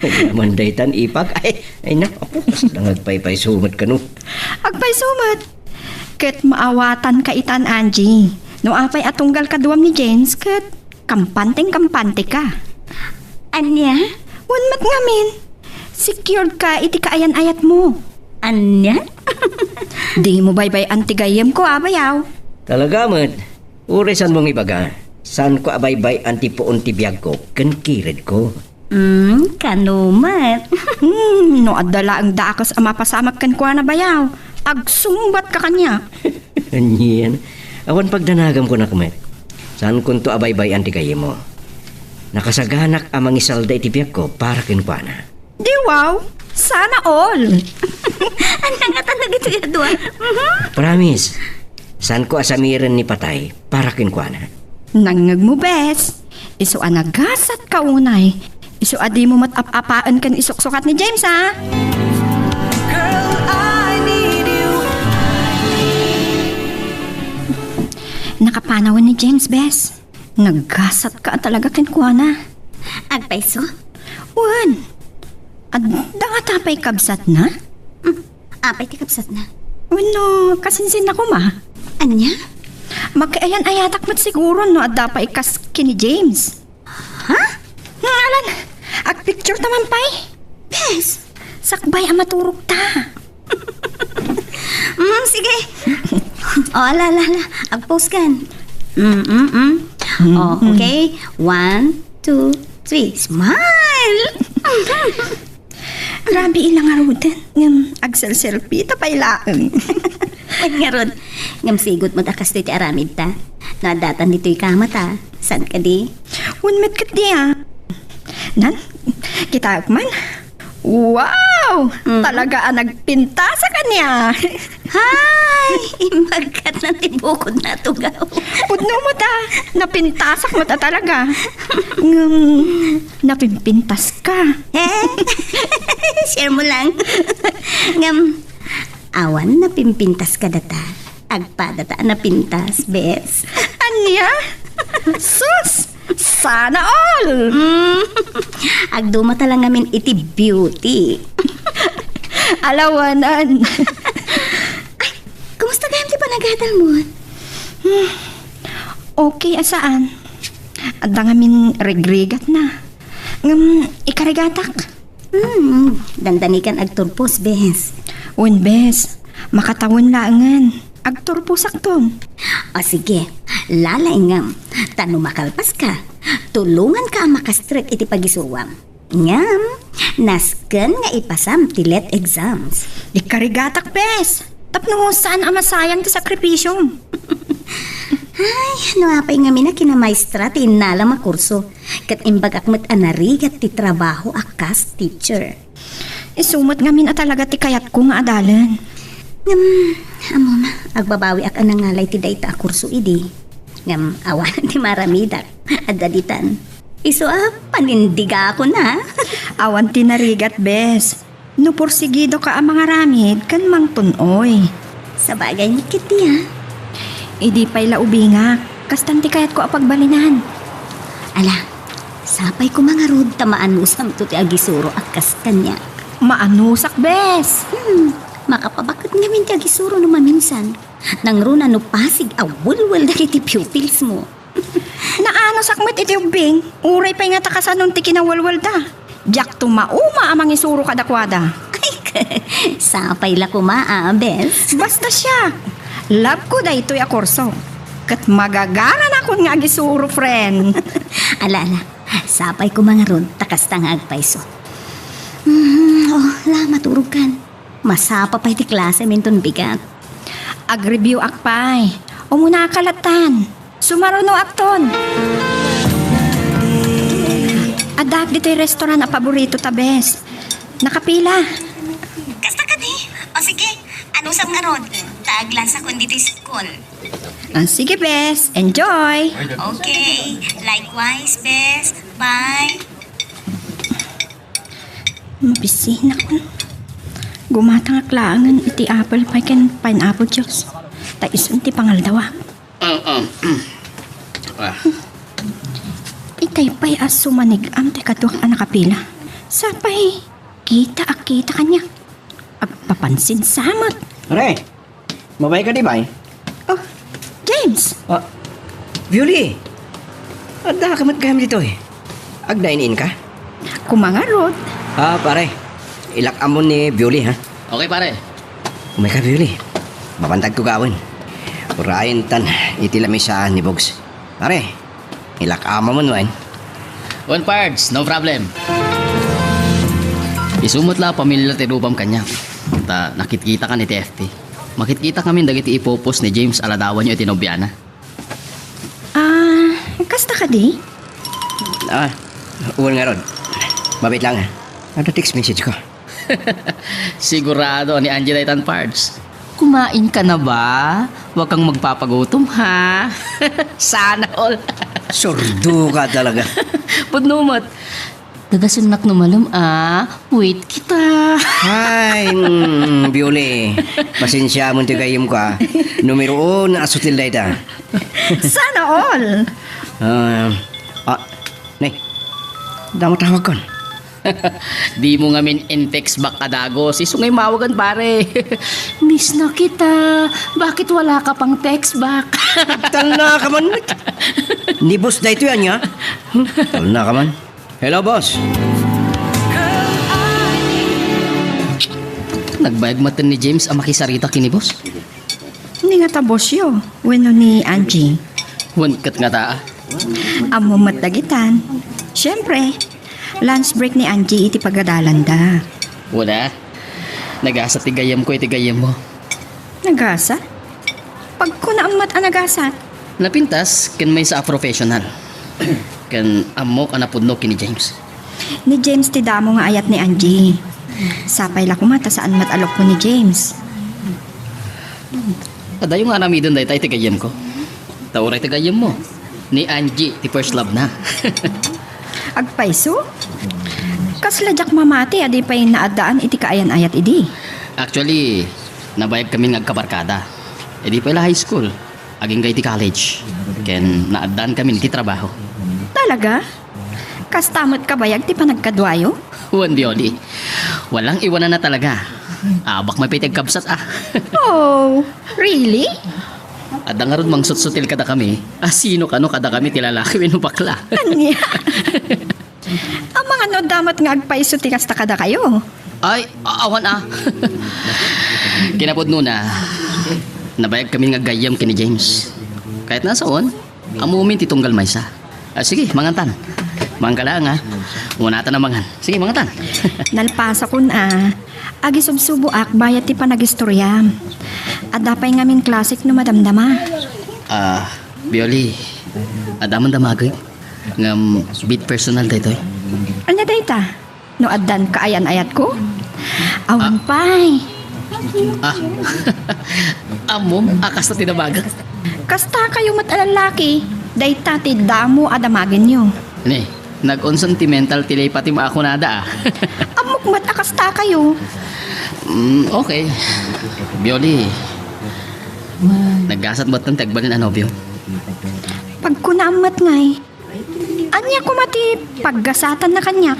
naman daytan, ipag. Ay, ay, na, apo, kasta nga agpaypayso met kano. Agpayso met. Ket maawatanka itan, Angie. No apay a tunggal kaduam ni James, ket kampanteng-kampanteka. Ania? Wen met ngamin, secured ka iti kaayan-ayatmo. Ania? Dimo baybay-an ti gayyemko, a, bayaw. Talaga met. Uray saanmo nga ibaga, saanko a baybay-an ti puon ti biagko ken kiredko. Hmm, kano met? Hmm, no adda laeng dakes a mapasamak kenkuana, bayaw, agsungbatka kaniak. Anian? Awan pagdanagam kunak met. Saankonto a baybay-an ti gayyemmo. Nakasaganak a mangisalda iti biagko para kenkuana. Di wow! Sana all! Ania ngatan dagitoy a dua? Mhm. Promise, saanko a samiren ni patay para kenkuana. Nangngegmo, bes. Isu a nagasatka unay. Isu a dimo met ap-apaen ken isuksukat ni James, a? Girl, I need you. Nakapanawen ni James, bes. Nagasatka a talaga kenkuana. Agpayso? Wen. Adda ngata pay kabsatna? Hmm. Apay ti kabsatna? Wenno, kasinsinna koma? Ania? Makiayan-ayatak met siguro no adda pay kas ken ni James. Ha? Hmm, alan, agpicture ta man pay? Bes! Sakbay a maturogta. Mm, sige. O, ala, ala, ala. Agpose kan. Mm, mm, mm. O, okay. One, two, three. Smile! Grabe ila ngaruden. Ngem, agselselfie ta pay laeng. Wen ngarud, ngem sigud met a kastoy ti aramidta. No addatan ditoy kama ta, saan kadi? Wen met ketdi, a. Nan, kitaek man. Wow! Mm. Talaga a nagpintasak ania. Hay! Imbagkat na ti bukod na tugaw. Pudno met a, napintasak met a talaga. Ngem, napimpintaska. Eh? Share mo lang. Ngem, awan napimpintas kadata. Agpadata a napintas, bes. Ania? Sus! Sana all! Mm. Agdumata lang ngamin iti beauty. Alawanan. Ay, kumusta gayam ti panagadal mo? Hmm, okay a saan. Adda ngamin rigrigatna. Ngem, ikarigatak. Hmm, dandani kan agturpos, bes. Wen, bes. Makatawen laengen. Agturposakton. O sige, lalaingem. Ta no makalpaska, tulonganka a makastrek iti pagisuroam. Ngem, nasken nga ipasam ti let exams. Ikarigatak, bes. Tapno saan a masayang ti sakripisiom. Ay, no apay ngamin a kinamaestra ti innalam a kurso, ket imbagak met a narigat ti trabaho a kas teacher. Isu met ngamin a talaga ti kayatko nga adalen. Ngem, ammom, agbabawiak a nangalay ti dayta a kurso idi. Ngem, awan ti maramidak. Adda ditan. Isu a panindigakon a. Awan ti narigat, bes. No porsigidoka a mangaramid ken mangtun-oy. Sabagay met ketdi a. Idi pay la ubingak, kastan ti kayatko a pagbalinan. Ala, sapay koma ngarud ta maanusamto ti agisuro a kas kaniak. Maanusak, bes! Hmm, makapabaket ngamin ti agisuro no maminsan. Nangruna no pasig a welwel dagiti pupils mo. Naanusak met iti ubbing, uray pay nga ta kasanon ti kinawelwelda. Diakto mauma a mangisuro kadakuada. Ay, sapay la koma a, bes. Basta siak, love ko daytoy a kurso. Ket magagaranakon nga agisuro, friend. Ala, ala, sapay koma ngarud ta kasta nga agpayso. Mhm, oh, la, maturogkan. Masapa pay ti klasem inton bigat. Agreview-ak pay. Umunaka lattan. Sumarunoakton. Addaak ditoy restaurant a paborito ta, bes. Nakapila? Kasta kadi? O sige, anusam ngarud? Ta aglansakon ditoy school. Ah, sige, bes. Enjoy. Okay. Likewise, bes. Bye. Mabisinakon. Gumatangak laengen iti apple pie ken pineapple juice. Ta isun ti pangaldawa. Ah, ah, ah. Itay pay a sumanig-am ti kaduak a nakapila. Sapay, kita a kita kaniak. Agpapansin sa met. Pare, mabain kadi, bay? Oh, James! Ah, Violi! Adda ka met gayam ditoy. Agdine-in ka? Koma ngarud. Ah, pare. Ilak ammon ni Violi, ha? Okay, pare. Umay ka, Violi. Mabantag ko gawen. Urayen tan iti lamisa ni Bogs. Pare, ilak ammon wen. Wen, Pards, no problem. Isu met la a pamilia ti rubam kaniak. Ta nakitkitakan iti F B. Makitkita ngamin dagiti ipupos ni James a ladawanyo iti nobiana. Ah, kasta kadi? Ah, wen ngarud. Mabit lang, ah. Adda text message ko. Sigurado ni Angie daytan, Pards. Kumain ka na ba? Huwag kang magpapagutom, ha? Sana all. Sordo ka talaga. Pudno met. Dagasennak no malem a, wait kita. Ay, mm, Bioli, pasensiamon ti gayyemko a. Numero uno a sutil dayta. Sana all. Ah, ah, ne. Damo tawagkon. Dimo ngamin in-text back a dagus. Isu nga immawagan, pare. Miss na kita. Bakit wala ka pang text back? Talna ka man. Ni boss daytoy ania? Talna ka man. Hello, boss. Nagbayag maten ni James a makisarita ken ni boss. Ni ngata bossyo, wenno ni Angie? Wen ket ngata a. Ammo met dagitan. Siyempre, lunch break ni Angie iti pagadalanda. Wen a, nagasat ti gayyemko iti gayyemmo. Nagasat? Pagkunaam met a nagasat. Napintas ken maysa a professional. Ken ammok a napudno ken ni James. Ni James ti damo nga ayat ni Angie. Sapay la koma ta saan met a lokpo ni James. Adayo nga aramiden dayta iti gayyemko. Ta uray ti gayyemmo, ni Angie ti first love na. Agpayso? Kasla diak mamati a di pay naaddaan iti kaayan-ayat idi. Actually, nabayag kami nga agkabarkada. Idi pay la high school, agingga iti college. Ken naaddaan kami iti trabaho. Talaga? Kasta met kabayag ti panagkaduayo? Wen, Bioli. Walang iwanan na talaga. Abak maipay ti agkabsat a. Oh, really? Adda ngarud mangsutsutil kadakami. A sino kano kadakami ti lalaki wenno bakla? Ania? Amangan no adda met nga agpayso ti kasta kadakayo. Ay, a-, awan a. Kinapudnona, nabayag kami nga aggayyem ken ni James. Kayatna a saon, ammomin ti tunggal maysa. Ah, sige, mangantan. Mangkalaang a. Unatan a mangan. Sige, mangantan. Nalpasakon a. Agisubsuboak bayat ti panagistoriam. Adda pay ngamin classic no madamdama. Ah, Bioli, adda man damagek. Ngem bit personal daytoy. Ania dayta? No addan kaayan-ayatko? Awan Ah. pay. Ah, ammom a kasta ti damagek? Kasta kayo met a lalaki, dayta ti damo a damagenyo. Ni, nag-unsentimental ti lay pati maakunada, ah. Ammok met a kasta kayo. Mm, okay. Bioli, naggasat met ti agbalin a nobio. Pagkunaam met ngay, ania koma ti paggasatanna kaniak?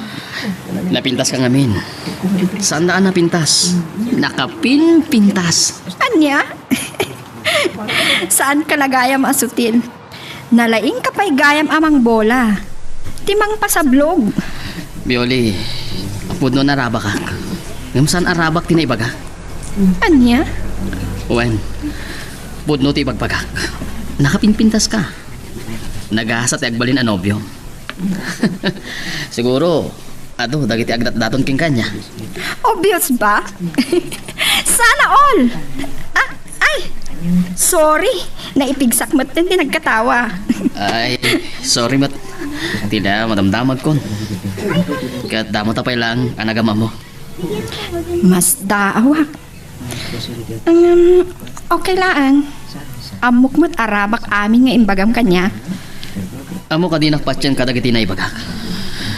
Napintas ka ngamin. Saan daan napintas? Nakapinpintas. Ania? Saan ka lagayam a sutil? Nalaing ka pay gayam a mangbola. Ti mangpasablog. Bioli, pudno a rabakak. Ngem saan a rabak ti naibaga? Ania? Wen, pudno ti ibagbagak. Nakapinpintas ka. Nagasa ti agbalin a nobio. Siguro, adu, dagiti agdatdaton kenka ania. Obvious ba? Sana all! Ah, ay! Sorry! Naipigsak met ti nagkatawa. Ay, sorry met. Ti da, madamdamagkon. Ket damo ta pay lang a nagamamo. Masdaawak. Um, okay laeng. Ammok met a rabak amin nga imbagam kaniak. Ammok a dinak patien kadagiti naibagak.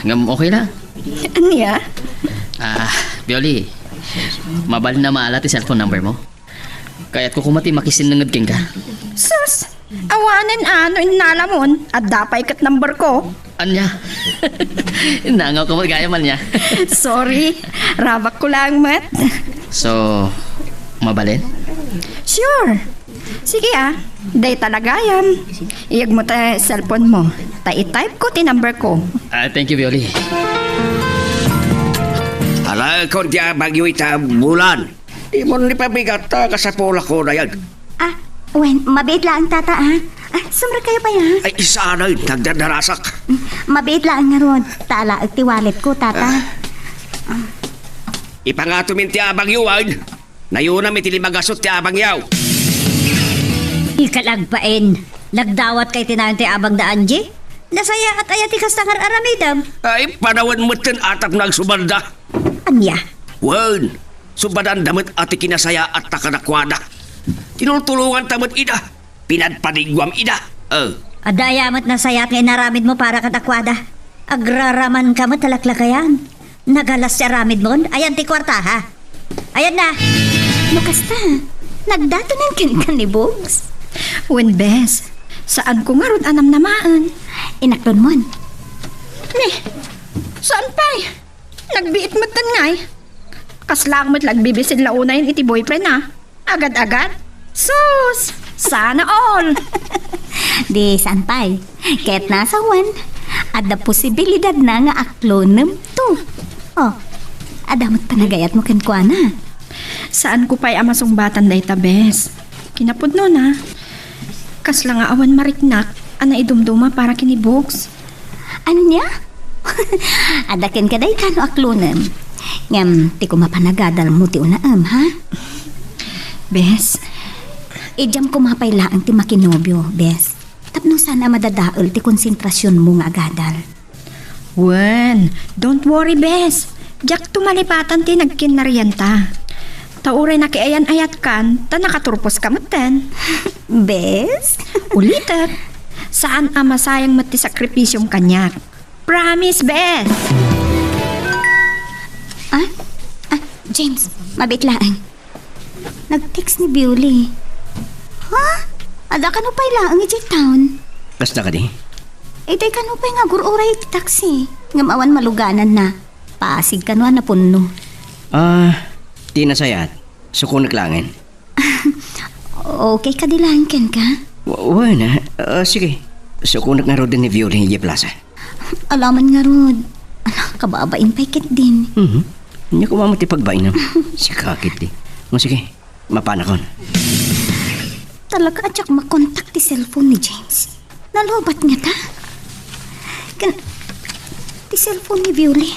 Ngem okay la. Ania? Ah, Bioli, mabalin a maala ti cellphone number mo? Kayatko koma ti makisinnanged kenka. Sus! Awanen a no innalamon, adda pay ket number ko. Ania? Nangawka met gayam ania? Sorry, rabakko laeng met. So, mabalin? Sure. Sige ah, dayta la gayam. Iyegmo ta cellphone mo. Ta i-type ko ti number ko. Ah, thank you, Bioli. Alaekon ti abagyo ita bulan. Dimon ni pabigat ta kasapulak ko dayan. Ah, wen, mabiit laeng, tata, ah. Ah, sumrek kayo pay, ah. Ay, isa na, nagdadarasak. Mabiit laeng ngarud. Ta alaek ti wallet ko, tata. Ah. Ipangatom ti abangyo, wen. Nayunam iti lima gasut ti abangyaw. Ika agbain. Nagdawat kay tinayon ti abang da Angie? Nasayaat aya ti kasta nga ar-aramidem? Ay, panawen metten atap nga agsubanda. Ania? Wen, subadanda met a ti kinasayaat ta kadakuada. Tinultulonganta met ida. Pinadpadiguam ida. Eh. Adda aya met nasayaat nga inaramid mo para kadakuada? Agraraman ka met a laklakayan. Nagalas ti aramid mon? Ayan ti kuarta, ha? Ayan na. No kasta, nagdatonen kenka ni Bugs? Wen, bes. Saan ko ngarud a namnamaen. Inaklon mon. Ni, saan pay? Nagbiit met ngay. Kasla met la agbibisin la unayen iti boyfriend, ah. Agad-agad? Sus! Sana all! Di, saan pay? Ket nasawen, adda posibilidad na nga aklonem to. Oh, adda met panagayat mo kenkuana. Saan ko pay a masungbatan dayta, bes. Kinapudno na. Kasla nga awan mariknak a naidumduma para ken ni Bugs. Ania? Adda kenka dayta no aklonem. Ngem, ti koma panagadal mo ti unaem, ha? Bes. Idiam koma pay laeng ti makinobio, bes. Tapno saan a madadael ti konsentrasion mo nga agadal. Wen, don't worry, bes. Diak to malipatan ti nagkinnarianta. Ta uray nakiayan-ayatkan, ta nakaturpos ka metten. Bes? Ulitek, saan a masayang met ti sakripisiom kaniak. Promise, bes! Ah? Ah, James, mabiit laeng. Nag-text ni Bioli. Ha? Adda kano pay laeng idiay town? Kasta kadi? Itay kano pay nga agur-uray iti taxi. Ngem awan malugananna. Pasig kano a napunno. Ah, ti nasayaat. Sukonek laengen. Okay kadi laeng kenka? Wa-, wen, ah. Ah, sige. Sukonek ngaruden ni Bioli idiay plaza. Alaman ngarud. Ala, kababain pay ketdin. Mhm. Ania koma met ti pagbainam? Sika ketdi. O, sige. Mapanakon. Talaga a diak makontak ti cellphone ni James. Nalubat ngata. Ken, ti cellphone ni Bioli.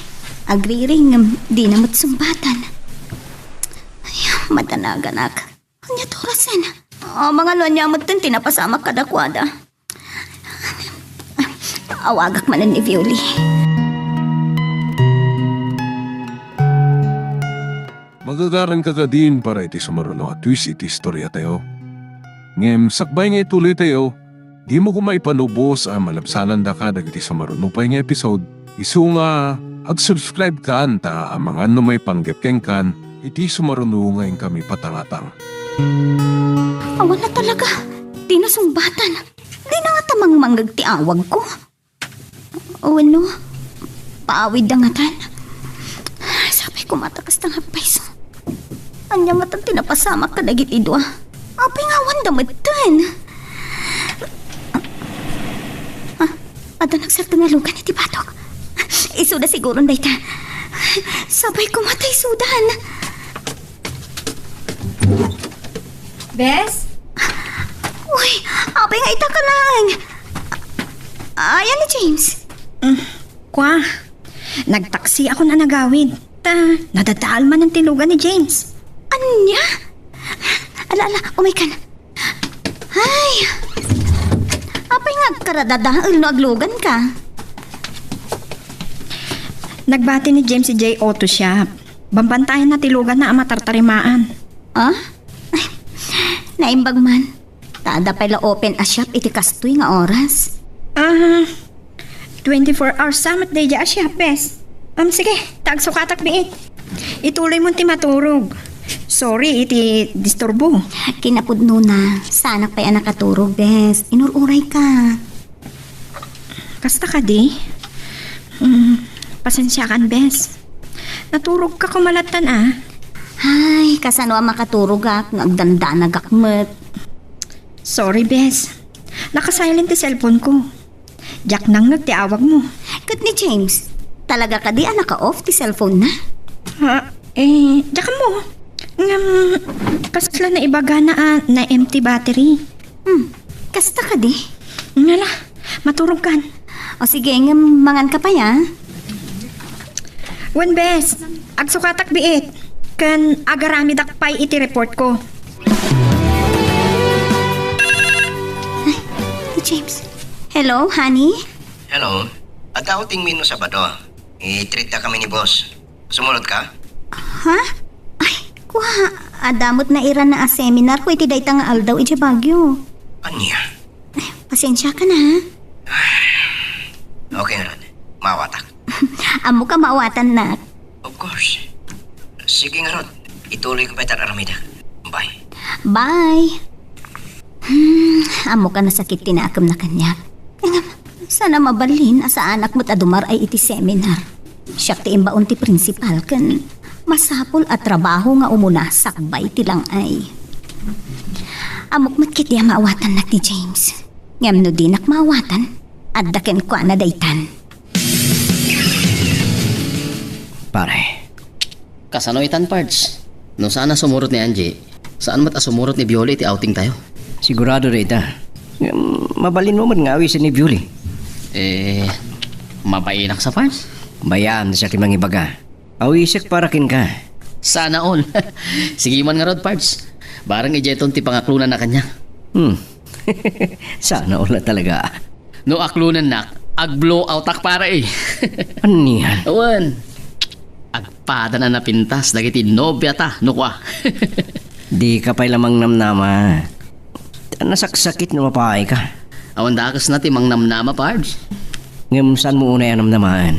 Agriring ngem dina met sungbatan. Ay, madanaganak. Ania to Sen, ah, mangalo ania met ti napasamak kadakuada. Awagak manen ni Violi. Magagaranka kadin para iti sumaruno a twist iti istoriatayo. Ngem sakbay nga ituloytayo, dimo koma ipanubos a malabsanandaka dagiti sumaruno pay nga episode. Isu nga, ag-subscribe kan ta amangan no maipanggep kenkan iti sumaruno nga inkami patangatang. Awan na talaga. Di na sungbatan. Di na ngata mangmangngeg ti awagko. O wenno, paawidda ngatan. Sapay koma ta kasta nga agpayso. Ania ngatan ti napasamak kadagiti dua? Apay nga awanda metten? Ah, adda nagsardeng a lugan iti batok. Isuda siguron dayta. Sapay koma ta isudan. Bes? Uy, apay nga ita ka laeng? Ayan ni James. Mm, kua, nagtaksiakon a nagawid. Ta, nadadael manen ti lugan ni James. Ania? Ala, ala, umaykan. Ay, apay nga agkaradadael no agluganka? Nagbati ni James idiay auto shop. Bambantayanna ti luganna a matartarimaan. Ah? Ay, naimbag man. Ta adda pay la open a shop iti kastoy nga oras. Ah, twenty-four hours sa met daydiay a shop, bes. Um, sige, ta agsukatak biit. Ituloy mon ti maturog. Sorry iti disturbo. Kinapudnona, saanak pay a nakaturog, bes. Inur-urayka. Kasta kadi? Mm, pasensiakan, bes. Naturogka koma lattan, a. Ay, kasano a makaturogak nga agdandanagak met? Sorry, bes. Naka-silent ti cellphone ko. Diak nangngeg ti awagmo. Ket ni James, talaga kadi a naka-off ti cellphone na? Ha? Eh, diak ammo. Ngem, kasla naibagana a na-empty battery. Hmm, kasta kadi? Ngala, maturogkan. O sige, ngem manganka pay, a. Wen, bes, agsukatak biit, ken agaramidak pay iti report ko. Ay, ni James. Hello, honey? Hello. Adda outing mi no Sabado. I-treat-da kami ni boss. Sumurot ka? Ha? Ay, kua, adda met nairanna a seminar ko iti dayta nga aldaw idiay Baguio. Ania? Ay, pasensiakan, ha? Okay ngarud. Maawatak. Ammoka maawatannak. Of course. Sige ngarud. Ituloy ko pay ti ar-aramidek. Bye. Bye. Hmm, ammoka nasakit ti nakemna kaniak. Ngem, saan a mabalin a saanak met a dumar-ay iti seminar. Siak ti imbaon ti principal ken masapul a trabaho nga umuna sakbay ti lang-ay. Ammok met ketdi a maawatannak ni James. Ngem no dinak maawatan, adda kenkuana daytan. Pare. Kasano itan, Pards? No saan a sumurot ni Angie, saan met a sumurot ni Violi iti outing tayo? Sigurado dayta. Ngem, mabalinmo met nga awisen ni Violi. Eh, mabainak sa, Pards? Bayam, siak ti mangibaga. Awisek para kenka. Sana all. Sige man ngarud, Pards. Bareng idiayton ti pangaklonanna kaniak. Hmm. Sana all a talaga. No aklonennak, ag-blow outak, pare, eh. Ania? Awan. Agpadan a napintas dagiti nobiata, no kua. Dika pay la mangnamnama. Ta nasaksakit no mapaayka. Awan dakesna ti mangnamnama, Pards. Ngem saanmo unay a namnamaen.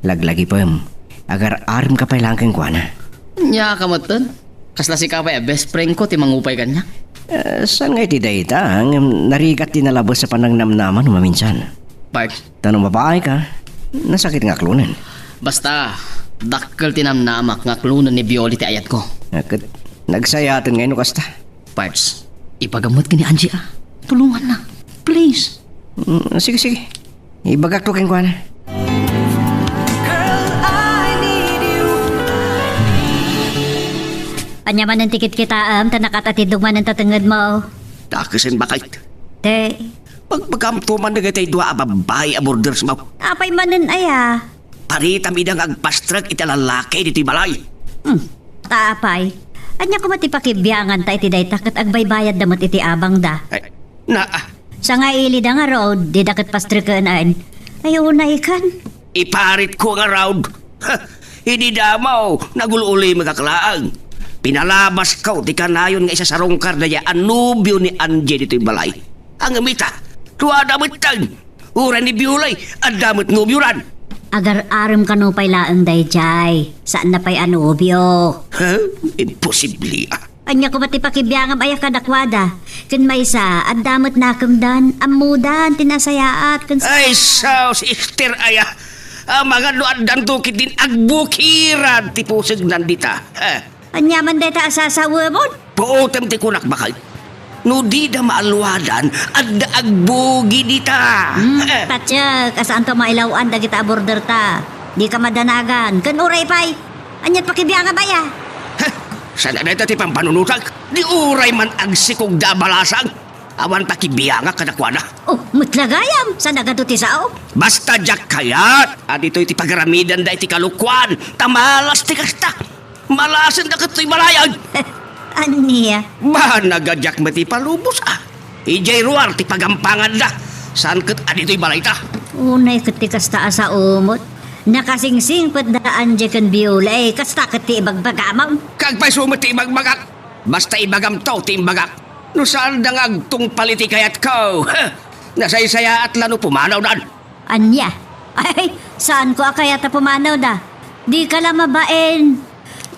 Laglagipem. Agar-aremka pay laeng kenkuana. Ania ka metten? Kasla sika pay a best friend ko ti mangupay kaniak. Eh, saan nga iti dayta, ngem narigat ti nalabes a panangnamnama no maminsan. Pards. Ta no mapaayka, nasakit nga aklonen. Basta, dakkel ti namnamak nga aklonen ni Violi ti ayatko. Ah, ket nagsayaten ngay no kasta. Pards, ibagam met ken ni Angie a. Tulonganna. Please. Mm, sige, sige. Ibagakto kenkuana. Ania manen ti kitkitaem ta nakatatiddog manen ta tengngedmo? Dakesen, baket. Te. Pagpagamto man dagiti dua a babbai a boarders mo. Apay manen aya? Paritam ida nga agpastrek iti lallaki ditoy balay. Hmm. Ta apay, Ania koma ti pakibianganta iti dayta ket agbaybayadda met iti abangda? Ay, na, ah. Sangailida ngarud, dida ket pastreken. Ay, unay kan. Iparitko ngarud. Ha, idi damo, nagul-ulimekak laeng. Pinalabasko ti kanayon nga isasarungkar dayta a nobio ni Angie ditoy balay. Ngem ita, tua da metten. Uray ni Biolay, adda met nobionan. Agar-arem kano pay laeng daydiay. Saanna pay a nobio. Ha? Imposible, ah. Ania koma ti pakibiangam aya kadakuada? Ken maysa, adda met nakemdan, ammodan ti nasayaat, ken sa- Ay, sus, Esther, aya. Amangan no addanto ketdin agbukiran ti pusegnan dita. Ha? Ania man dayta a sasawemon? Puotem ti kunak baket. No dida maalluadan, adda agbugi dita. Hmm, Eh. Patiek, a saanto mailaw-an dagita a borderta. Dika madanagan. Ken uray pay, aniat pakibiangam aya? Heh, saan a dayta ti pampanunotak? Di uray man agsikogda a balasang. Awan pakibiangak kadakuada. Oh, met la gayam, saan a gapu ti sao? Basta diak kayat a ditoy ti pagaramidanda iti kalokuan, ta malas ti kasta. Malasenda ket toy balayan. Ania? Banag a diak met ipalubos, ah. Idiay ruar ti pagampanganda. Saan ket a ditoy balayta? Unay ket ti kasta a sao met. Nakasingsingpetda Angie ken Biolay, kasta ket ti ibagbagamon. Kaagpayso met ti ibagbagak. Basta ibagamto ti imbagak. No saanda nga agtungpal iti kayatko, nasaysayaat la no pumanawdan. Ania? Ay, saanko a kayat a pumanawda. Dika la mabain.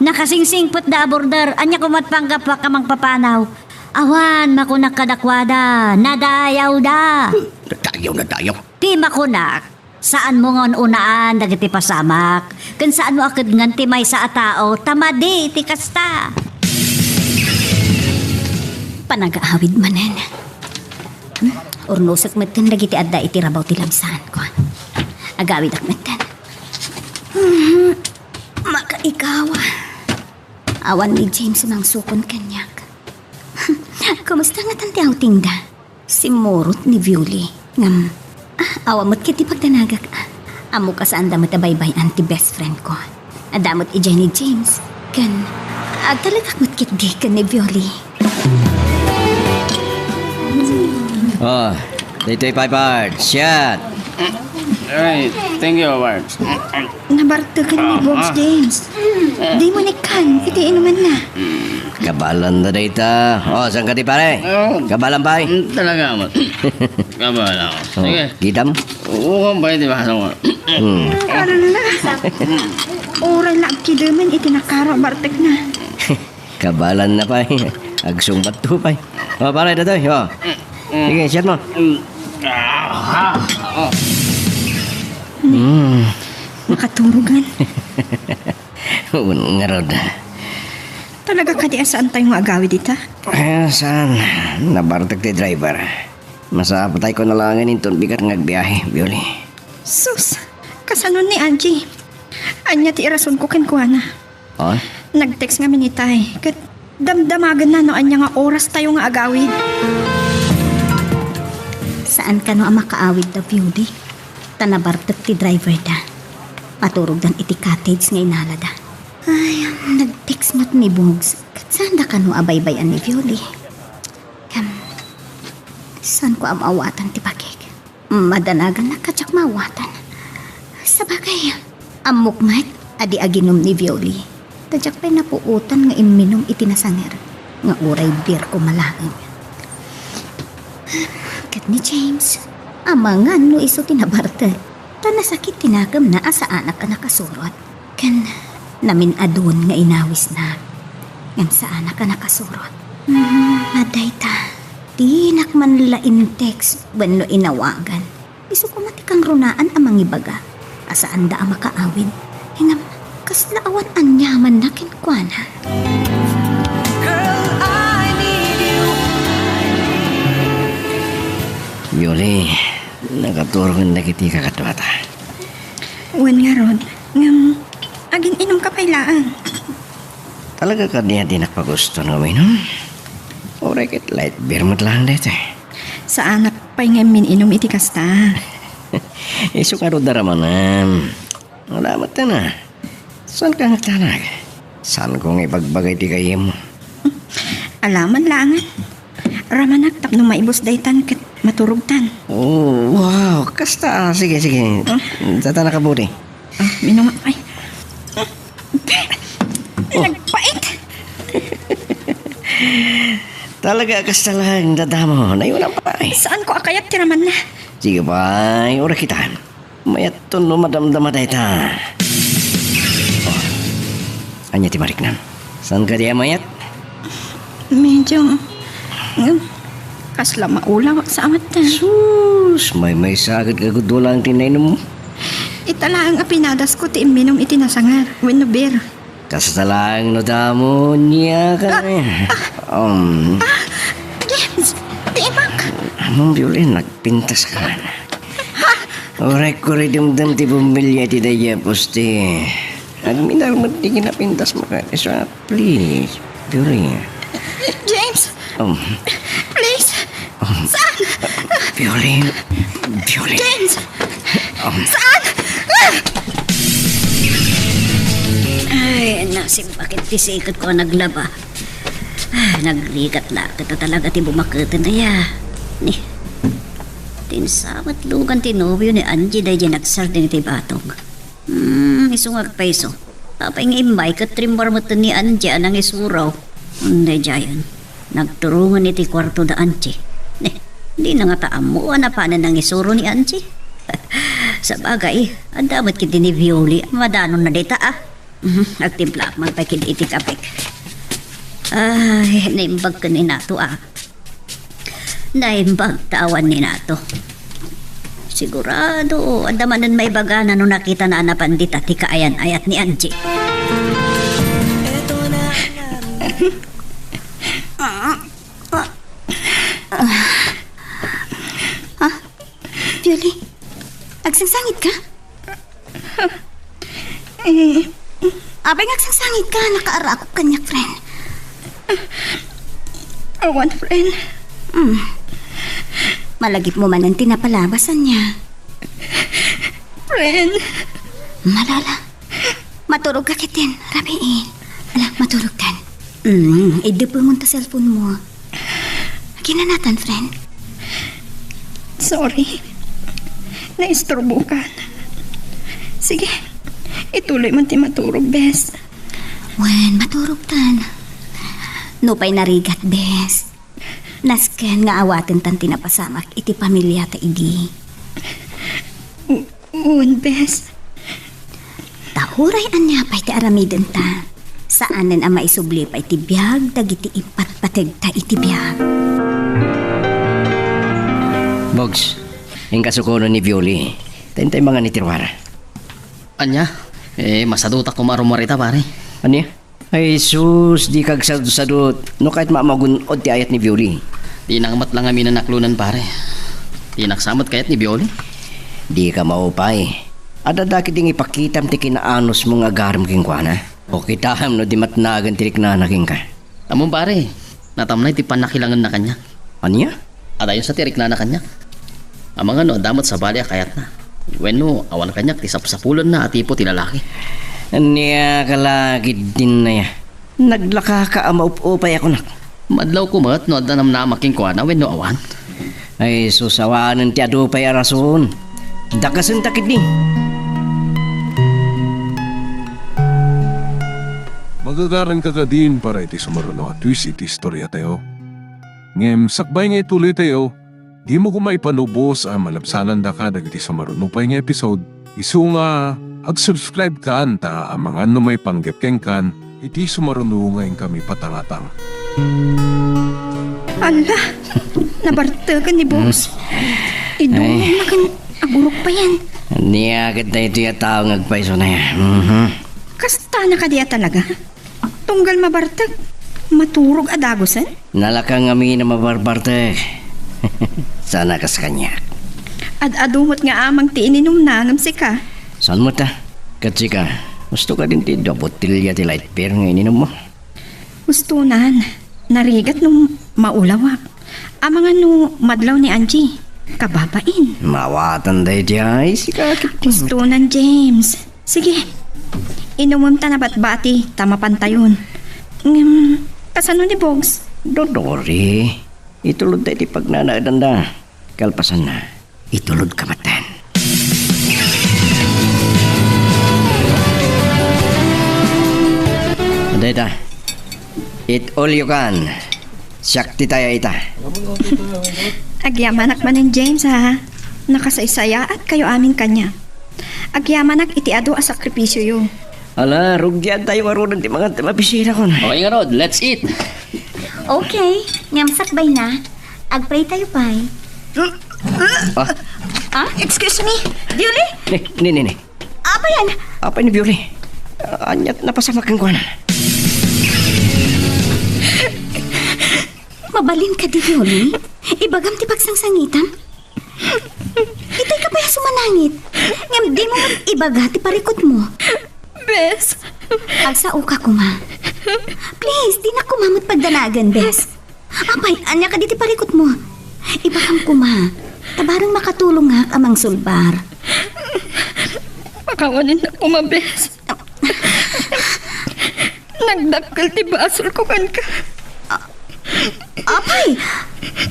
Nakasingsingpetda a border. Ania koma't panggapuak a mangpapanaw? Awan, makunak kadakuada. Nadayawda. Nadayaw, nadayaw. Ti makunak, saanmo nga un-unaan dagiti pasamak, ken saanmo a kedngan ti maysa a tao ta madi ti kasta. Panagaawid manen. Hmm? Urnosek metten dagiti adda iti rabaw ti labsaanko. Agawidak metten. Hmm. Makaikaw. Awan ni James mangsukon kaniak. Kumusta ngatan ti outingda? Simmurot ni Violi. Ngem, ah, awan met ket ti pagdanagak, ah. Ammok a saanda met a baybay-an ti best friend ko. Adda met idiay ni James. Ken, agtalekak met ketdi ken ni Violi. Oh, daytoy pay, Pard. Siak. Ay, thank you, Pard. Nabarteken ni Bogs, James. Dimo ni kan iti inumanna. Kabalan na dayta. Oh, saan ka ti pare? Oh. Kabalan pay? Mm, talaga, amat. Kabalan ako. Oh, sige. Kitam? Oo, pay, di ba? Ano nga? Hmm. Ala. Uray la agkidemen iti nakaro a bartekna. Kabalan na pay. Agsungbat to pay. Oh, pare, datoy. Oh. Sige, siat mo. Mm. Ah, ah, ah. Hmm. Nakaturogan. Wen ngarud. Talaga kadi a saantayo nga agawid ita? Eh, saan? Nabartek ti driver. Masapatayko na laengen inton bigat nga agbiahe, Violi. Sus! Kasano ni Angie? Ania ti irasonko kenkuana? Oh? Nag-text ngamin itay, ket damdamagenna no ania nga orastayo nga agawid. Saan kano a makaawidda, Violi? Ta nabartek ti driverda. Paturogdan iti cottage nga inalada. Ay, nag-text met ni Bogs. Ket saanda kano a baybay-an ni Violi? Ken, saanko a maawatan ti bakek? Madanagannak a diak maawatan. Sabagay, ammok met a di aginum ni Violi. Ta diak pay napuotan nga imminum iti nasanger nga uray beer koma laeng. Ket ni James, amangan no isu ti nabartek, ta nasakit ti nakemna a saanak a nakasurot. Ken namin-adun nga inawisna. Ngem saanak a nakasurot. Hmm, adda ita. Dinak man la in-text wenno inawagan. Isu koma ti kangrunaan a mangibaga a saanda a makaawid. Ngem kasla awan aniamanna kenkuana. Girl, I need you. Violi, nakaturogen dagiti kakaduata. Wen ngarud, ngem agin-inumka pay laeng. Talaga kadi a dinak pagusto nga uminum? Uray ket light beer met laeng daytoy. Saanak pay nga immin-inum iti kasta. Isu ngarud a ramanem. Wala met a. Saanka nga agdanag? Saanko nga ibagbaga iti gayyemmo? Alaman langan. Ramanak tapno maibus daytan ket maturogtan. Oh, wow. Kasta, ah, sige, sige. Ah. Data na kaburi. Ah, minum-, ay. Ah, oh. Nagpait. Talaga, kasta lang, dadamo. Nayunan pa, eh. Saan ko a kayat ti ramanna? Sige, bay. Ura kita. Mayatton no madamdama dayta. Oh. Ania ti mariknam? Saan ka di a mayat? Medyo, mm, kasla maulaw sa amat ta. Sus, maymaysa ket gagudulaang ti nainum mo. Ita laeng a pinadasko ti imminum iti nasangar wenno beer. Kasta laeng no damo, nia ka. Ah, ah. Um. Ah, James, tiimak. Among Violin, nagpintas ka man. Uray ko ridumdum ti bumbilya iti daydiay a poste. Agminar met ti kinapintas mo ka. Isa, please, Violin. James! Um. Please! Um. Saan? Violin. Violin. James! Um. Saan? Ah! Ay, nasip bakit ti sikut ko a naglaba. Ah, nagrigat la, kata talaga ti bumaketen aya. Ni, tinsamat lugan ti nobio ni Angie daydiay nagsardeng iti batog. Hmm, isu nga agpayso. Apay nga immay ket rimmuar metten ni Angie a nangisuro. Daydiayen, nagturongen iti kuarto da Angie. Ne, dina ngata ammo a napanen nangisuro ni Angie. Sabagay, adda met ketdi ni Violi a madanonna dayta, a. Mhm, agtimplaak man pay ketdi iti kapek. Ay, naimbag ken ni Nato, a. Naimbag ta awan ni Nato. Sigurado, adda manen maibagana no nakitana a napan dita ti kaayan-ayat ni Angie. Ah, ah, ah. Ah, Violi, agsangsangit ka? Eh. Apay nga agsangsangit ka, nakaarakop kaniak, friend. Awan, friend. Hmm. Malagipmo manen ti napalabas, ania? Friend. Malala. Maturog ka ketdin, rabiin. Ala, maturog ka. Hmm, iddepengon ta cellphone mo. Kinanatan, friend? Sorry. Naisturbokan. Sige, ituloy man ti maturog, bes. Wen, maturogtan. Nupay narigat, bes. Nasken nga awatentan ti napasamak iti pamiliata idi. Wen, bes. Ta uray ania pay ti aramidenta, saanen a maisubli pay ti biag dagiti ipatpategta iti biag. Bogs, inka sukono ni Violi. Ta intay mangan iti ruara. Ania? Eh, masadutak koma a rummuar ita, pare. Ania? Ay, sus, dika agsadutsadut. No kayatmo a magun-od ti ayat ni Violi. Dinak met la ngamin a naklonan, pare. Dinak sa met kayat ni Violi. Dika maupay. Adda dagiti nga ipakitam ti kinaanusmo nga agarem kenkuana. O kitam no di matnagan ti riknana kenka. Ammom, pare, natamnay ti pannakilangenna kaniak. Ania? Adayon sa ti riknana kaniak. Amangan no adda met sabali a kayatna. Wenno, awan kaniak ti sapsapulenna a tipo ti lalaki. Ania ka la ketdin aya? Naglakaka a maup-upay a kunak. Madlawko met no adda namnama kenkuana wenno awan. Ay, sus, awanen ti adu pay a rason. Dakesenta ketdi. Magagaranka kadin para iti sumaruno a twist iti istoriatayo. Ngem sakbay nga ituloytayo, dimo koma ipanubos a malabsanandaka dagiti sumaruno pay nga episode. Isu nga, ag-subscribekan ta amangan no maipanggep kenkan iti sumaruno nga inkami patangatang. Alla, nabarteken ni Boss. Hmm. Idumong Ay. Nakin agurok pa yan. Ania ket daytoy a tao nga agpayso na yan. Mhm. Kasta na kadi a talaga? Tunggal mabartek, maturog a dagusen? Nalaka ngamin a mabarbartek. Sana kas kaniak. Ad-adu met nga amang ti ininumna ngem sika. Saan met a? Ket sika, gusto ka din ti dua botelya ti light beer nga ininum mo? Gustonan. Narigat no maulawak. Amangan no madlaw ni Angie. Kababain. Mawatan daydiay, sika ket. Gustonan, James. Sige. Inumem ta nabatbati, ta mapantayon. Ngem, kasano ni Bogs? Don't worry. Itulodta iti pagnanaedanda. Kalpasanna, itulodka metten. Dayta, eat all you can. Siak ti taya ita. Agyamanak manen, James, ha? Nakasaysayaatkayo amin kaniak. Agyamanak iti adu a sakripisioyo. Ala, rugiantayo ngaruden ti mangan ti mabisinakon. Okay ngarud, let's eat. Okay, ngem sakbayna, agpray tayo pay. Ah? Ah? Excuse me, Violi? Ni, ni, ni, ni. Apay yan? Apay ni Violi? Ah, aniat napasamak kenkuana? Mabalin kadi, Violi? Ibagam ti pagsangsangitam? Itay ka pay a sumanangit. Ngem dimo met ibaga ti parikutmo. Bes. Agsaoka koma. Please, dinak koma met pagdanagan, bes. Apay, ania kadi ti parikutmo? Ibagam koma. Ta bareng makatulongak a mangsulbar. Pakawanennak koma, bes. Nagdakkel ti basolko kenka. A-, apay!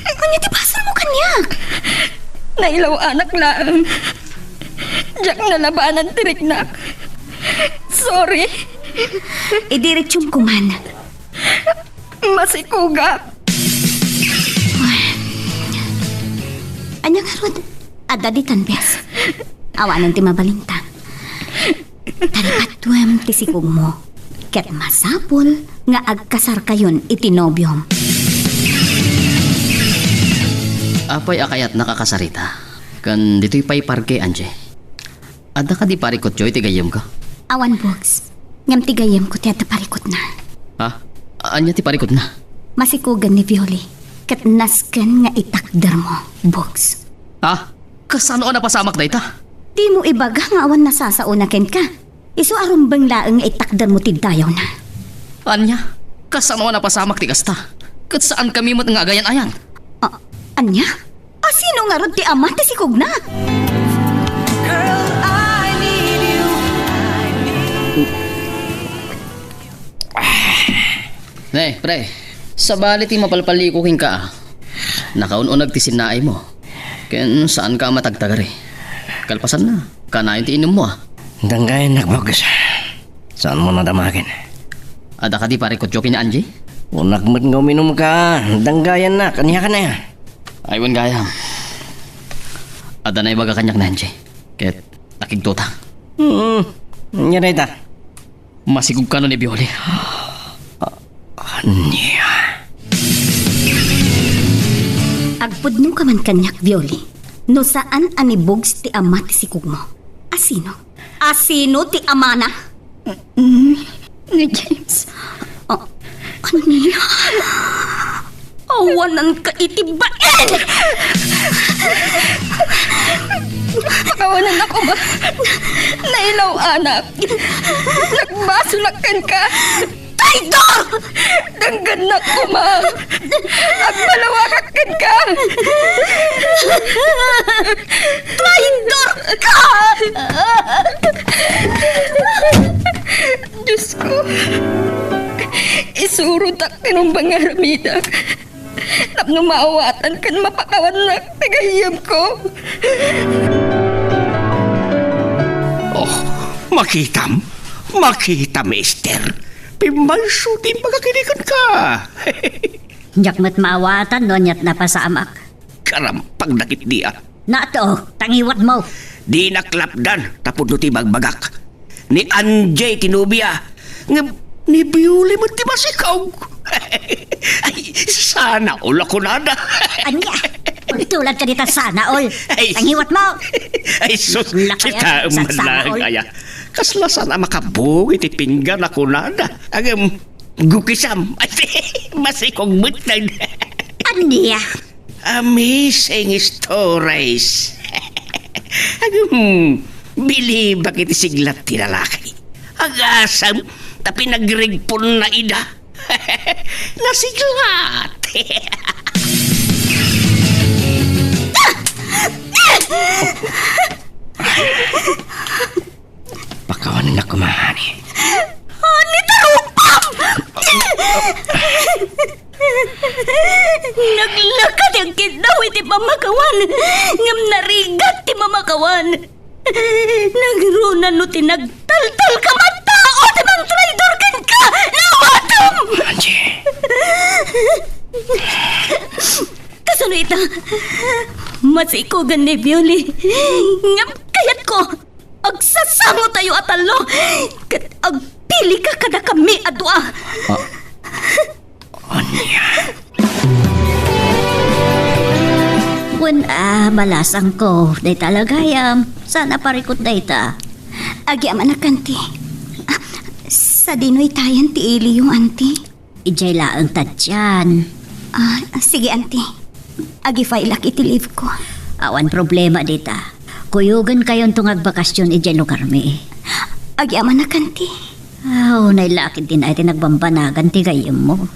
Ania ti basolmo kaniak? Nailaw-anak laeng. Diak nalabanan ti riknak. Sorry. Idiretsum koman. Masikugak. Ania ngarud? Adda ditan, bes. Awanen ti mabalinta. Taripatuem ti sikugmo, ket masapul nga agkasarkayon iti nobiom. Apay a kayatnak a kasarita? Ken ditoy pay parke, Angie. Adda kadi parikutyo iti gayyemko? Awan, Bugs. Ngem ti gayyemko ti adda parikutna. Ha? Ania ti parikutna? Masikugan ni Violi, ket nasken nga itakdermo, Bugs. Ha? Kasano a napasamak dayta? Dimo ibaga nga awan nasasaona kenka. Isu a rumbeng laeng nga itakdermo ti dayawna. Ania? Kasano a napasamak ti kasta? Ket saankami met nga agayan-ayan. A-, ania? Asino ngarud ti ama ti sikugna? Girl, I need you. Ne, pre, sabali ti mapalpaliko kenka, a. Nakaun-uneg ti sinnaaymo. Ken saanka a matagtagari. Kalpasanna, kanayon ti inummo, a. Danggayannak, Bugs. Saanmo nadamagen? Adda kadi parikutyo ken ni Angie? Kunak met nga uminumka. Danggayannak. Ania kaniak? Ay, wen gayam. Adda naibaga kaniak ni Angie. Ket nakigtota. Hmm. Ania dayta? Masikugka no ni Violi. Ania? Agpudnoka man kaniak, Violi, no saan a ni Bugs ti ama ti sikugmo. Asino? Asino ti amana? Mm, ni James. A-, ania? Awananka iti bain! Pakawanennak koma. Nailaw-anak. Nagbasolak kenka. Traidor! Denggennak koma. Agmalawakak kenka. Traidor ka! Diosko, isurotak ti rumbeng nga aramidak tapno maawatan ken mapakawannak ti gayyemko. Oh, makitam? Makitam, Esther? Pimmayso ti imbagak idi kenka. Diak met maawatan no aniat napasamak. Karampag dakit dia. Nato, tangiwatmo. Dinak lapdan, tapno ti bagbagak. Ni Angie ti nobia. Ngem ni Biuli met ti masikog. Ay, sana all a kunada. Ania? Tulad ka dita sana all. Ay, tangiwatmo. Ay, sus, Lakay, kita ah, man sana lang, all. Aya. Kasla sana makabug iti pinggan a kunada. Agem, gukisam. Ay, masikog met. Ania? Amazing stories. Agum, bilibak iti siglat ti lalaki. Agasam, ta pinagregponna ida. Nasiglat. Pakawanennak koma, honey. Honey, tarupam! Naglaka ti agkiddaw iti pamakawan, ngem narigat ti pamakawan. Nagruna no ti nagtaltalka a tao ti mangtraidor kenka! Nawatem! Angie! Kasano ita? Masikogan ni Violi. Ngem kayatko, agsasangotayo a tallo, ket agpilika kadakami a dua. Ah. Ania? Wen a, balasangko, dayta la gayam. Saan a parikut dayta? Agyamanak, anti. Ah, sadino itayen ti iliyo, anti? Idiay laeng ta dian. Ah, sige, anti. Agi-file-ak iti leave ko. Awan problema dita. Kuyogenkayonto nga agbakasyon idiay lugarmi. Agyamanak, anti. Aw, nailakid din ay ti nagbambanagan ti gayyemmo.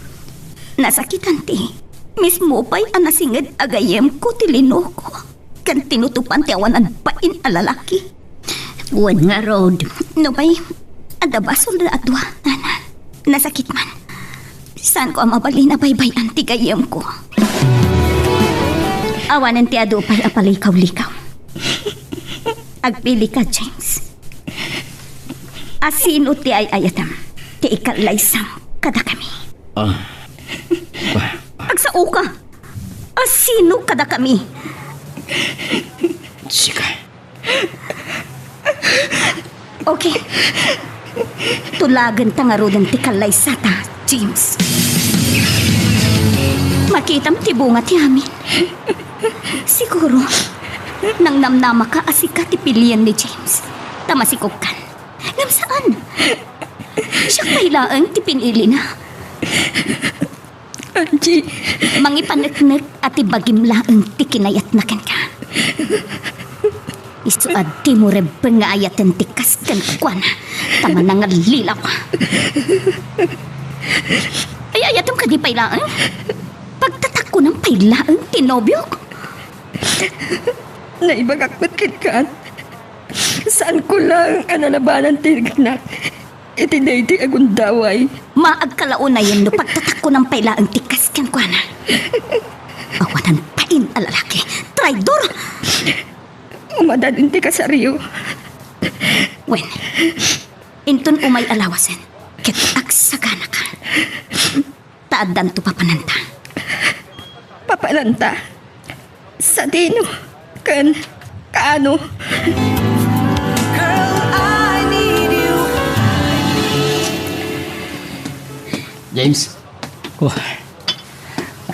Nasakit, anti. Mismo pay a nasinged a gayyemko ti linoko ken tinutopan ti awanan bain a lalaki. Wen ngarud. Nupay, adda basolda a dua, Ana. Nasakit man. Saanko a mabalin a baybay-an ti gayyemko. Awanen ti adu pay a palikaw-likaw. Agpili ka, James. A sino ti ay-ayatem ti ikallaysam kadakami? Ah. Agsaoka! A sino kadakami? Sika. Okay. Tulagenta ngaruden ti kallaysata, James. Makitam ti bunga ti amin. Siguro, nangnamnamaka a sika ti pilien ni James. Ta masikogkan. Ngem saan. Siak pay laeng ti pinilina. Angie. Mangipaneknek a ti bagim laeng ti kinayatna kenka. Isu a dimo rebbeng nga ayaten ti kas kenkuana, ta manangallilaw. Ay, ayatem kadi pay laeng? Pagtatakkunan pay laeng ti nobiok? Naibagak met kenka. Saanko laeng a nalabanan ti riknak iti daytoy a gundaway. Maagka la unayen no pagtatakkunan pay laeng ti kas kenkuana. Awanan bain a lalaki. Traidor! Umadalin ti kasaryo. Wen, inton umay a lawasen, ket agsaganaka. Ta addanto papananta. Papananta? Sadino? Ken kaano? James. Oh.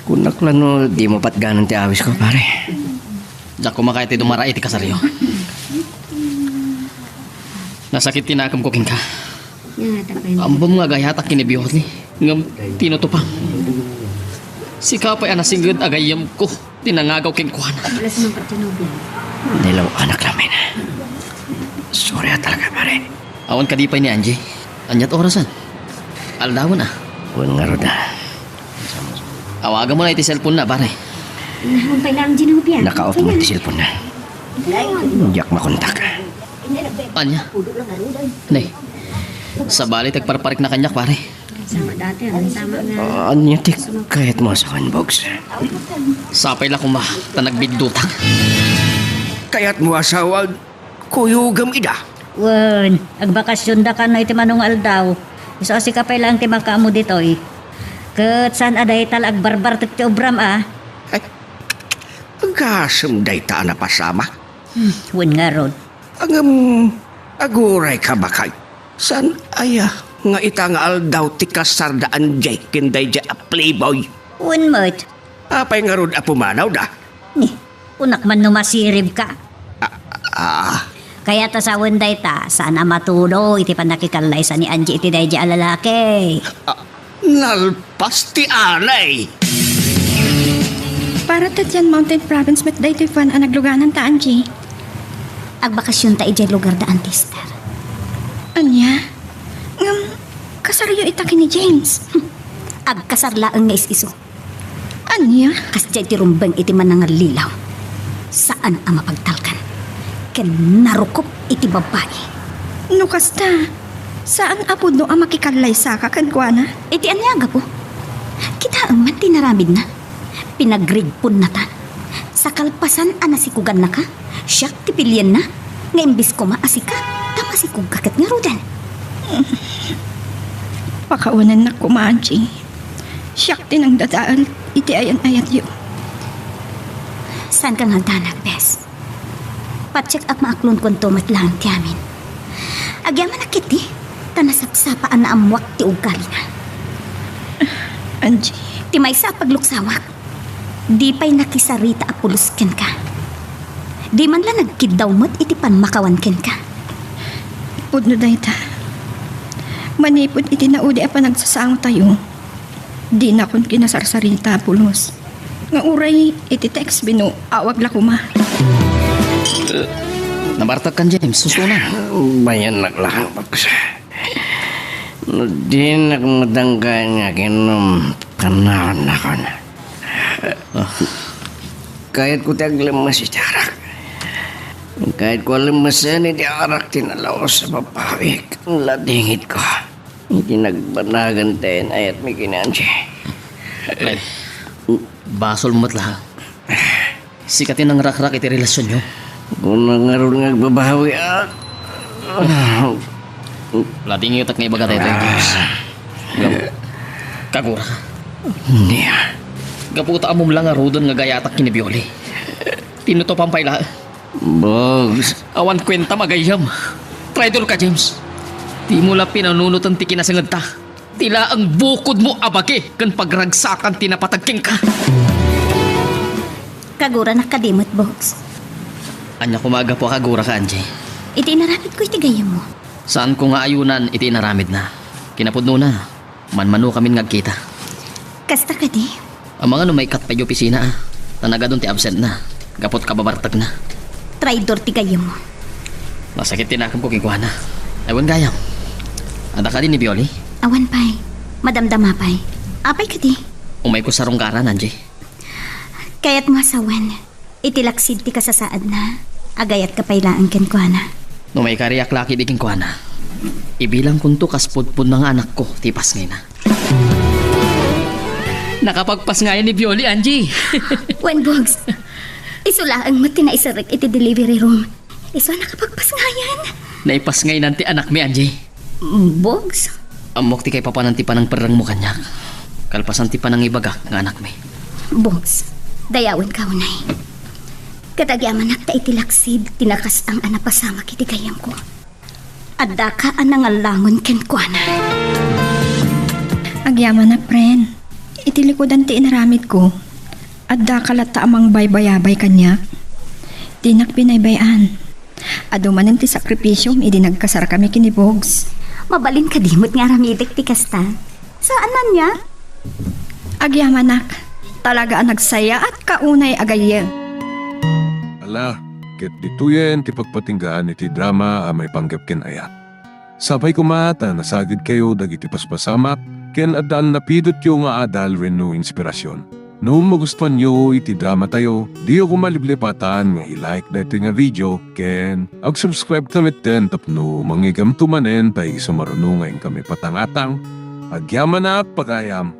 Kunak la no dimo patganan ti awisko, pare. Diak koma kayat ti dumarayo iti kasaryo. Nasakit ti nakemko kenka. Ammom nga agayatak ken ni Violi, ngem tinutupam. Sika pay a nasinged a gayyemko ti nangagaw kenkuana. Wala sa mga partinobyan. Nilaw-anak lamin. Sorry a talaga, pare. Awan kadi pay ni Angie. Aniat orasen? Aldawen a. Wen ngarud a. Awagamon a iti cellphone na, pare. Nahon pay lang, Ginobia. Naka-off man ti cellphone na. Diak makontak. Ania? Nay, sabali ti agparparikna kaniak, pare. Sama dati, ano, sama nga. Ah, ania ti kayatmo a sawen, Bogs? Sapay la koma, ta nagbiddutak. Kayatmo a sawen, kuyogem ida? Wen, agbakasyondaka no iti mano nga aldaw. Isu a sika pay laeng ti makaammo ditoy. Ket saan a dayta la agbarbartek ti obram a? Ay, agasem dayta a napasamak. Hmm, wen ngarud. Ngem, agurayka, baket. Saan aya nga ita nga aldaw ti kasar da Angie ken daydiay a playboy? Wen met. Apay ngarud a pumanawda? Ni, kunak man no masiribka. Ah, ah. Kayat a sawen dayta, saan a matudo iti pannakikallaysa ni Angie iti daydiay a lalaki. Ah, nalpas ti anay. Para ta diay Mountain Province met daytoy fan a naglugananta, Angie. Agbakasyonta idiay lugar da Auntie Esther. Ania? Ngem, kasaryo ita ken ni James? Agkasar laeng nga is-isu. Ania? Kasdiay ti rumbeng iti manangallilaw. Saan a mapagtalkan. Ken narukop iti babbai. No kasta, saan a pudno a makikallaysaka kenkuana? Iti ania a gapu? Kitaem man ti naramidna. Pinagrigponnatan. Sa kalpasan a nasikugannaka, siak ti pilienna, nga imbes koma a sika, ta masikogka ket ngaruden. Pakawanennak koma, Angie. Siak ti nangdadael iti ayan-ayatyo. Saanka nga agdanag, bes. Patiek a maaklonkonto met laeng ti amin. Agyamanak ketdi, ta nasapsapa a naammoak ti ugalina. Angie. Ti maysa a pagluksawak, di pay nakisarita a pulos kenka. Di man la nagkiddaw met iti pammakawan kenka. Pudno dayta. Manipud iti naudi a panagsasangotayo, dinakon kinasarsarita a pulos. Nga uray iti text bino, awag la koma. Nabartakkan, James. Susunan. Bayannak lang, Bogs. No dinak madanggan nga kinum, kanawannakon. Ah. Kayatko ti aglemmes iti arak. Kayatko a lemmesen iti arak ti nalaus a babawi. Ladingitko. Iti nagbanagan ti ayan-ayatmi ken ni Angie. Ay, basol met la. Sika ti nangrakrak iti relasionyo. Kuna ngarud nga agbabawi, a. Ladingitak nga ibaga daytoy, James. Gap-, kagura. Nia. Gapu ta ammom la ngaruden nga agayatak ken ni Bioli. Tinutopan pay la. Bogs. Awan kuentam a gayyem. Traidor ka, James. Dimo la pinanunoten ti kinasengegta. Ti laeng bukodmo a bagi ken pagragsakan ti napateg kenka. Kaguranak kadi met, Bogs. Ania koma a gapu a kaguraka, Angie? Iti inaramidko iti gayyemmo. Saanko nga ayunan iti inaramidna. Kinapudnona, manmanokamin nga agkita. Kasta kadi? Amangan no maikkat pay iti opisina, a. Ta nagadun ti absentna, gapu ta kababartekna. Traidor ti gayyemmo. Nasakit ti nakemko kenkuana. Ay, wen gayam. Adda kadi ni Bioli? Awan pay. Madamdama pay. Apay kadi? Umayko sa runggaran, Angie. Kayatmo a sawen, iti laksid ti kasasaadna, agayatka pay laeng kenkuana. No maikariak la ketdi kenkuana, ibilangkonto kas pudpudna nga anakko ti ipasngayna. Nakapagpasngayan ni Bioli, Angie. Wen, Bogs. Isu laeng met ti naiserrek iti delivery room. Isu a nakapagpasngayan. Naipasngaynan ti anakmi, Angie. Bogs? Ammok ti kaipapanan ti panangperrengmo kaniak. Kalpasan ti panangibagak nga anakmi. Bogs, dayawenka unay. Ket agyamanak ta iti laksid ti nakasang a napasamak iti gayyemko. Addaka a nangallangon kenkuana. Agyamanak, friend. Iti likudan ti inaramidko, addaka latta a mangbaybayabay kaniak. Dinak binaybay-an. Adu manen ti sakripisiom idi nagkasarkami ken ni Bogs. Mabalin kadi met nga aramidek ti kasta? Saan ania? Agyamanak, talaga a nagsayaatka unay a gayyem. Ala, ket ditoyen ti pagpatinggaan iti drama a maipanggep ken ayat. Sapay koma ta nasagidkayo dagiti paspasamak ken adda a napidotyo nga adal wenno inspirasion. No magustuanyo iti dramatayo, diyo koma liplipatan nga i-like daytoy nga video ken ag-subscribe kami ten tapno mangigamto manen ta isu maruno nga inkami patangatang. Agyamanak, pagayam!